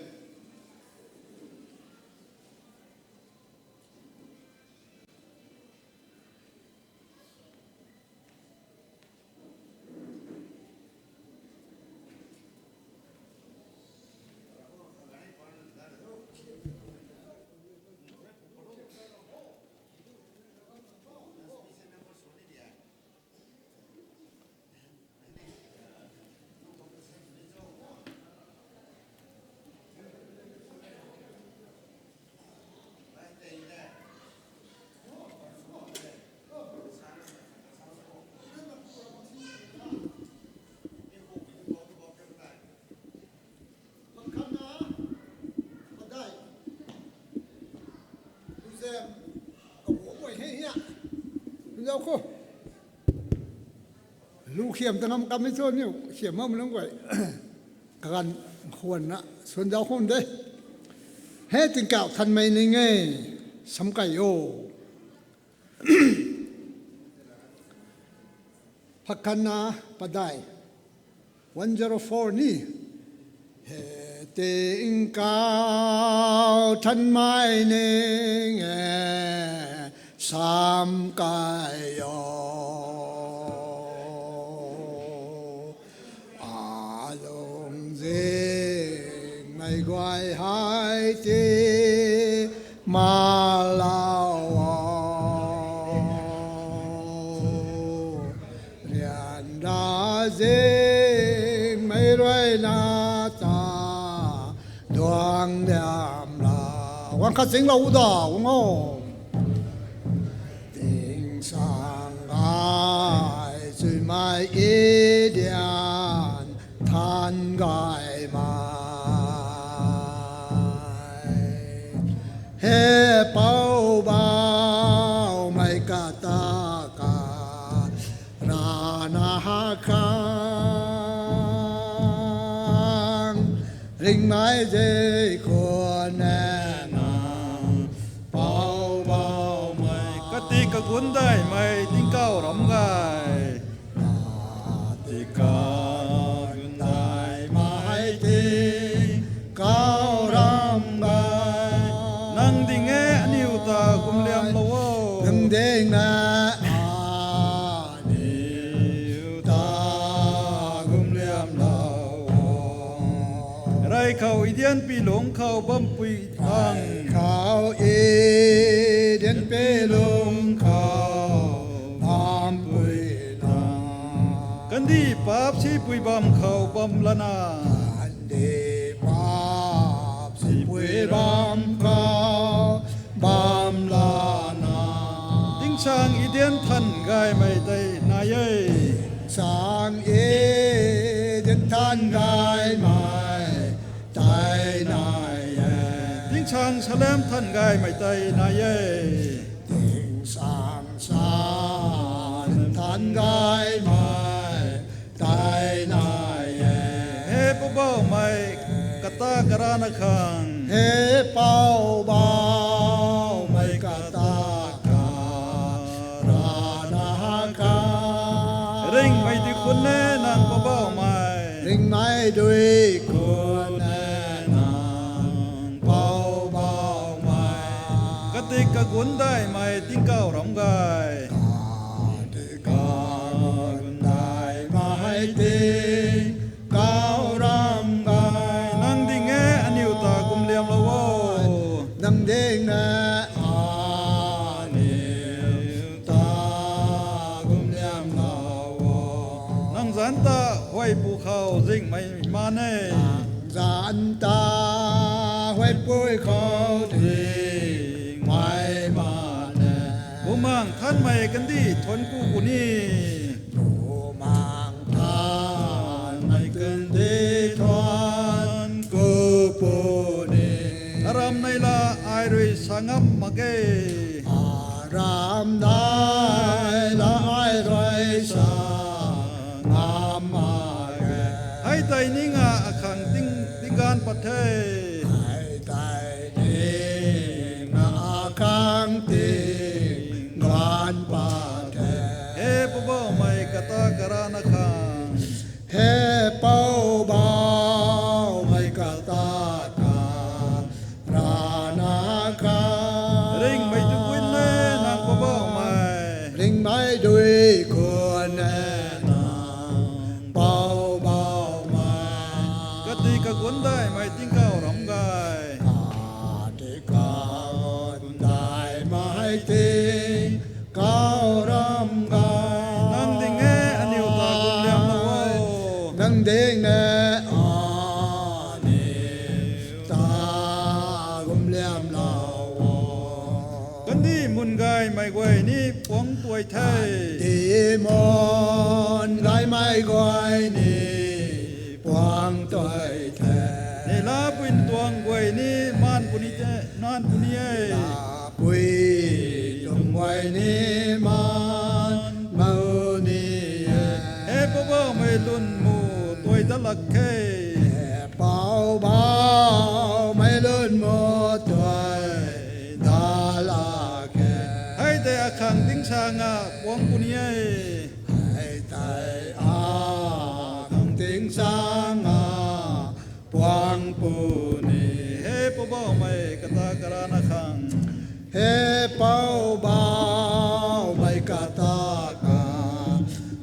Lu khiam ta ngam kamei cho niu khiam makmei nunc guay kaganv khwanna suan zauc khwan de. He tingkauh thanmei ning e, samkai o. Phakanna padai one zero four ni. He tingkauh thanmei ning e, samkai o. Alungzingmei guay hei ti malau o. Ryanra zingmei ruina ta duang liam la. Guang khat zinglou da, guang o. Tingsaeng gay chuimei Eden than gaymei. He Poubauhmei kata ka rana khang ringmei zay khwan e na, Poubauhmei. Kati kagun daihmei tingkauh ram gay. Kati kagun daihmei tingkauh ram gay. Nang ding e aniw ta gumliamlou o. Nang ding e aniw ta gumliamlou o. Rey khou Eden pilung khou bampui tang. Khou Eden pilung khou bampui tang. Kandih paap sipui bam khou bam lana. Kandih paap sipui bam khou bam lana. Tingsaeng Eden than gaymei tei nai e. Tingsaeng Eden than gaymei tei nai e. Tingsaeng Salem than gaymei tei nai e. Tingsaeng Salem than gaymei tei nai e. He Poubauhmei kata karana khang. He Poubauhmei kata karana khang. Ringmei dui khwan e nang Poubauhmei. Ringmei dui khwan e nang Poubauhmei. Kati kagun daihmei tingkauh ram gay. Kati kagun daihmei tingkauh ram gay. Nang ding e aniw ta gumliamlou o. Nang ding e aniw ta gumliamlou o. Nang zanc ta huaypu khou zingmei man e. Zanc ta huaypui khou zingmei man e. Bumaengh Nthanmei kandih thuanc ku puni. Bumaengh Nthanmei kandih thuanc ku puni. Aram nei la ai rui sa ngam mak ge. Aram nei la ai rui sa ngam mak ge. Hei tei ni nga akhang ting, tingganv pat the. Hei tei ni nga akhang tingganv pat the. He Poubauhmei kata karana khang. He Poubauhmei kata karana khang. Ringmei dui khwan e nang Poubauhmei. Ringmei dui khwan e nang Poubauhmei. Kati kagun daihmei tingkauh ram gay. Kati kagun daihmei tingkauh ram gay. Nang ding e aniw ta gumliamlou o. Nang ding e aniw ta gumliamlou o. Kandih mun gaymei guay ni puang tuay the. Kandih mun gaymei guay ni puang tuay the. Neihla pui ntuang guay ni maan puni the, maan puni e. Neihla pui ntuang guay ni maan puni e. He Poubauhmei lun mu tuay dat lak khe. He Poubauhmei lun mu Sanga puang puni e. Hei tei a khang ting sanga puang puni. He Poubauhmei kata karana khang. He Poubauhmei kata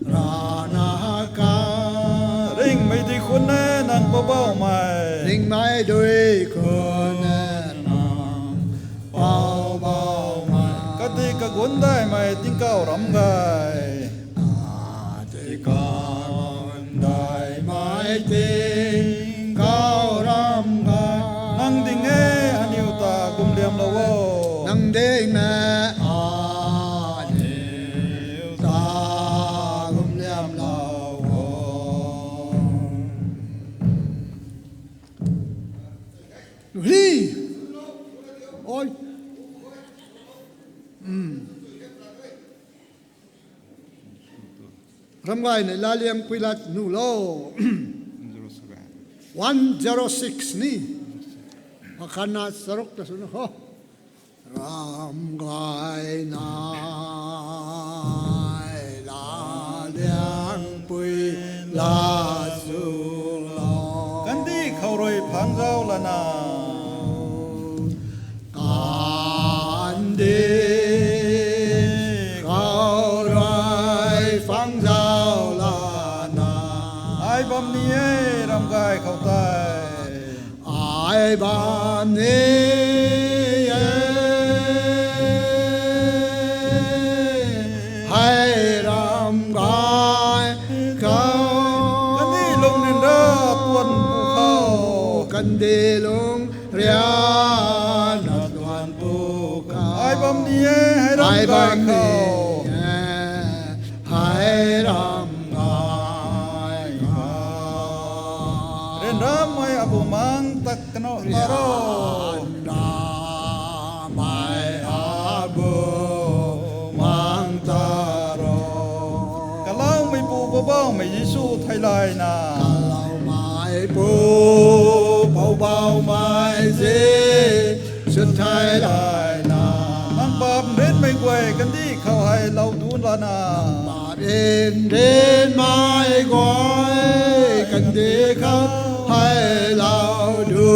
karana khang. Ringhmei dui khun e nang Poubauhmei. Ringhmei dui khun e nang Poubauhmei. Kati kagun daihmei tingkauh ram gay. Kati kagun daihmei tingkauh ram gay. Nang ding e aniu ta gumliamlou o. Nang ding e aniu ta gumliamlou o. Hi. Oi. Ramgayna Laaliangpui lat nuh lo. One zero six ni. Makhanna charuk ta swna kho. Ramgayna Laaliangpui lat sw lo. Kandih khou rui phangzau lana. Kandih khou rui phangzau lana. Ai bam ni e ramgay khou tei. Ai bam ni e. Hei ramgay khou. Kandih lung ryanra tuan pu khou. Kandih lung ryanra tuan pu khou. Ai bam ni e hei ramgay khou. Hei ramgay khou. Ryanramei abuh mang ta kanow taro. Ryanramei abuh mang taro. Kaloumeipu Poubauhmei Jisu theilayna. Kaloumeipu Poubauhmei Jisu theilayna. Nang paap nrinmei guay kandih khou hei lou du lana. Paap nrinmei guay kandih khou hei lou du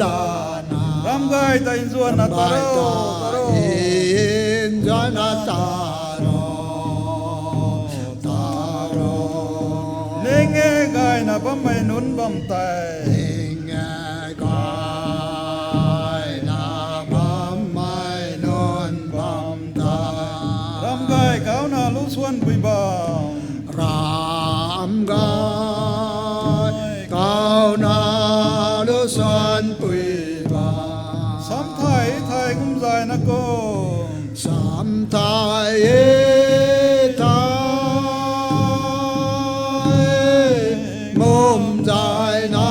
lana. Ramgay ta nzuanna taro, taro. Nzuanna taro, taro. Ning e gayna bammei nunc bam tei. Ning e gayna bammei nunc bam tei. Ramgay kauna lu suanpui bam. Ramgay kauna lu suanpui bam. Sam thay e thay kumzayna kum. Sam thay e thay kumzayna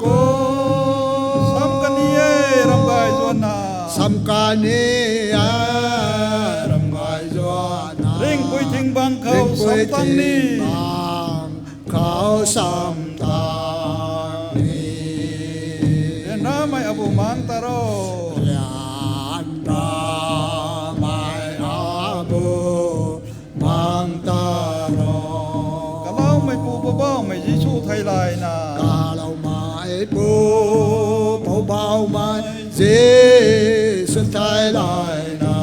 kum. Sam kani e ramgay zuanna. Sam kani e ramgay zuanna. Ringhpui thing bang khou sam tang ni. Ringhpui thing bang khou sam tang ni. Ryanramei abuh mang taro. Ryanramei abuh mang taro. Kaloumeipu Poubauhmei Jisu theilayna. Kaloumeipu Poubauhmei Jisu theilayna.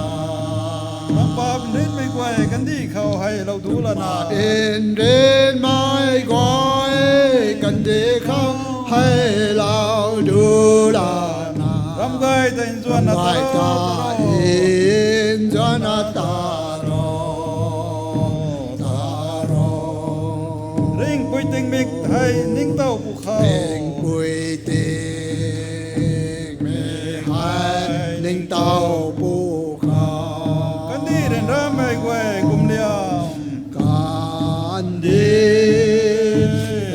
Nang paap nrinmei guay kandih khou hei lou du lana. Paap nrinmei guay kandih khou hei lou du lana. Ramgay ta nzuanna taro, taro. Nzuanna taro, taro. Ringhpui tingmik hei ningtow pu khou. Ringhpui tingmik hei ningtow pu khou. Kandih ryanramei guay gumliam. Kandih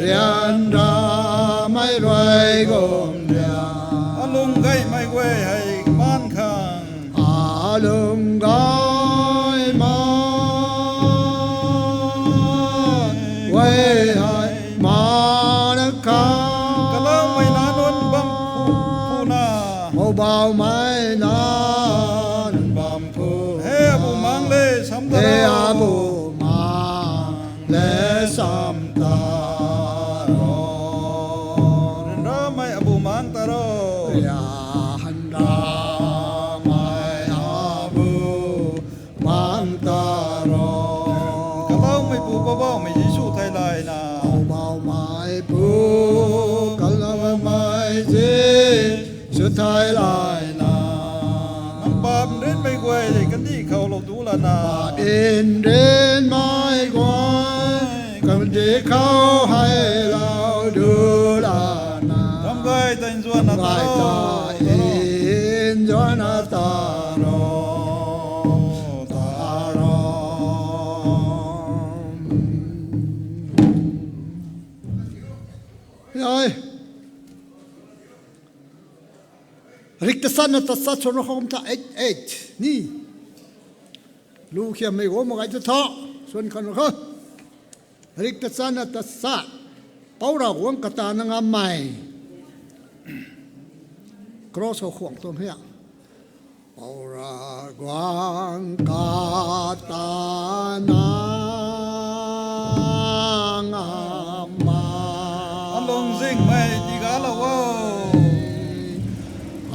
ryanramei guay gumliam. Alung gaymei guay hei maan khang. Alung gaymei guay hei maan khang. Kaloumei nac nunc bam phu, phuna. Mou baumei na nunc bam phu. He Abumaengc le, sam ta ro. Abumaengc le, sam ta ro. Ryanramei Abumaengc ta ro. Ryanramei Abumaengc ta ro. Kaloumeipu Poubauhmei Jisu theilayna. Poubauhmeipu Kaloumei Jisu theilayna. Nang paap nrinmei guay kandih khou lou du lana. Paap nrinmei guay kandih khou hei lou du lana. Ramgay ta nzuanna ta ro. Ramgay ta nzuanna ta ro. Ta ro. Ai. Rik tachatna tachat swn khou kum tha eight eight ni. Lu khiammei guang mak gay tu tho. Swn khan kho. Rik tachatna tachat. Pou Ravguangc katana ngammei. Cross khou khwang tuang hia. Pou Ravguangc katana ngammei. Alungzingmei tigaylou o.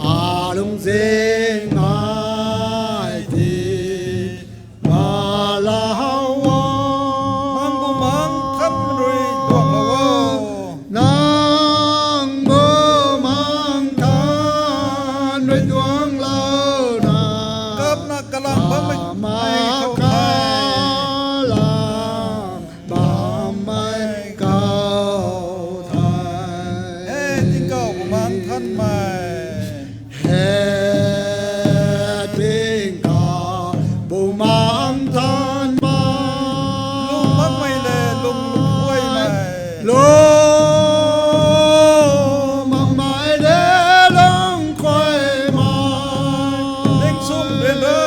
Alungzingmei tigaylou o. Nang Bumaengc Nthan rui duanglou o. Nang Bumaengc Nthan rui duanglouna. Kapna kalang bammei khou thei. Kalang bammei khou thei. He tingkauh Bumaengc Nthanmei. He tingkauh Bumaengc Nthanmei. Lung makmei le lung lungkhuaymei. Lung makmei le lungkhuaymei. Ningsum ryanra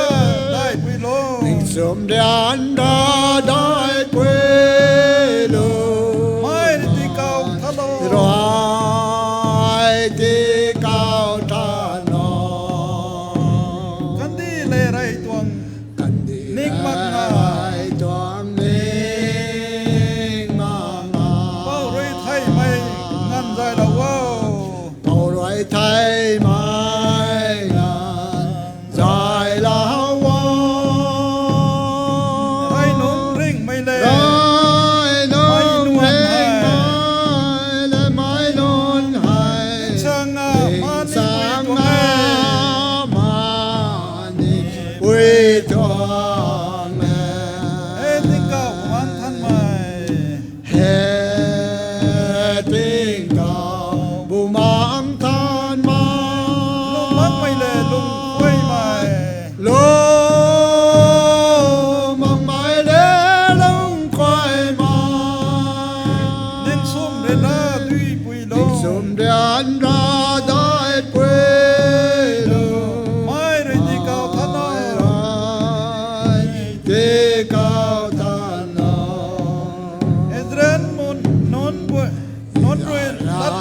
daihpui lung. Ningsum ryanra daihpui lung. Mei rui tingkauh thanlou. Rui tingkauh thanlou. Kandih le rey tuang. Kandih ning makna. Rey tuang ning makna. Pou rui theihmei nganv zaylou o. Pou rui theihmei nganv zaylou o. Rey nunc ringhmei le. Rey nunc ringhmei le mei nunc hei. Tingsaeng na mani pui tuang e. Mani pui tuang e. He tingkauh Bumaengc Nthanmei. He tingkauh Bumaengc Nthanmei. Lung makmei le lungkhuaymei. Lung makmei le lungkhuaymei. Ningsum ryanra duipui lung. Ningsum ryanra daihpui lung. Mei rui tingkauh thanlou. Mei rui tingkauh thanlou. Israel mun nunc pui, nunc rui lat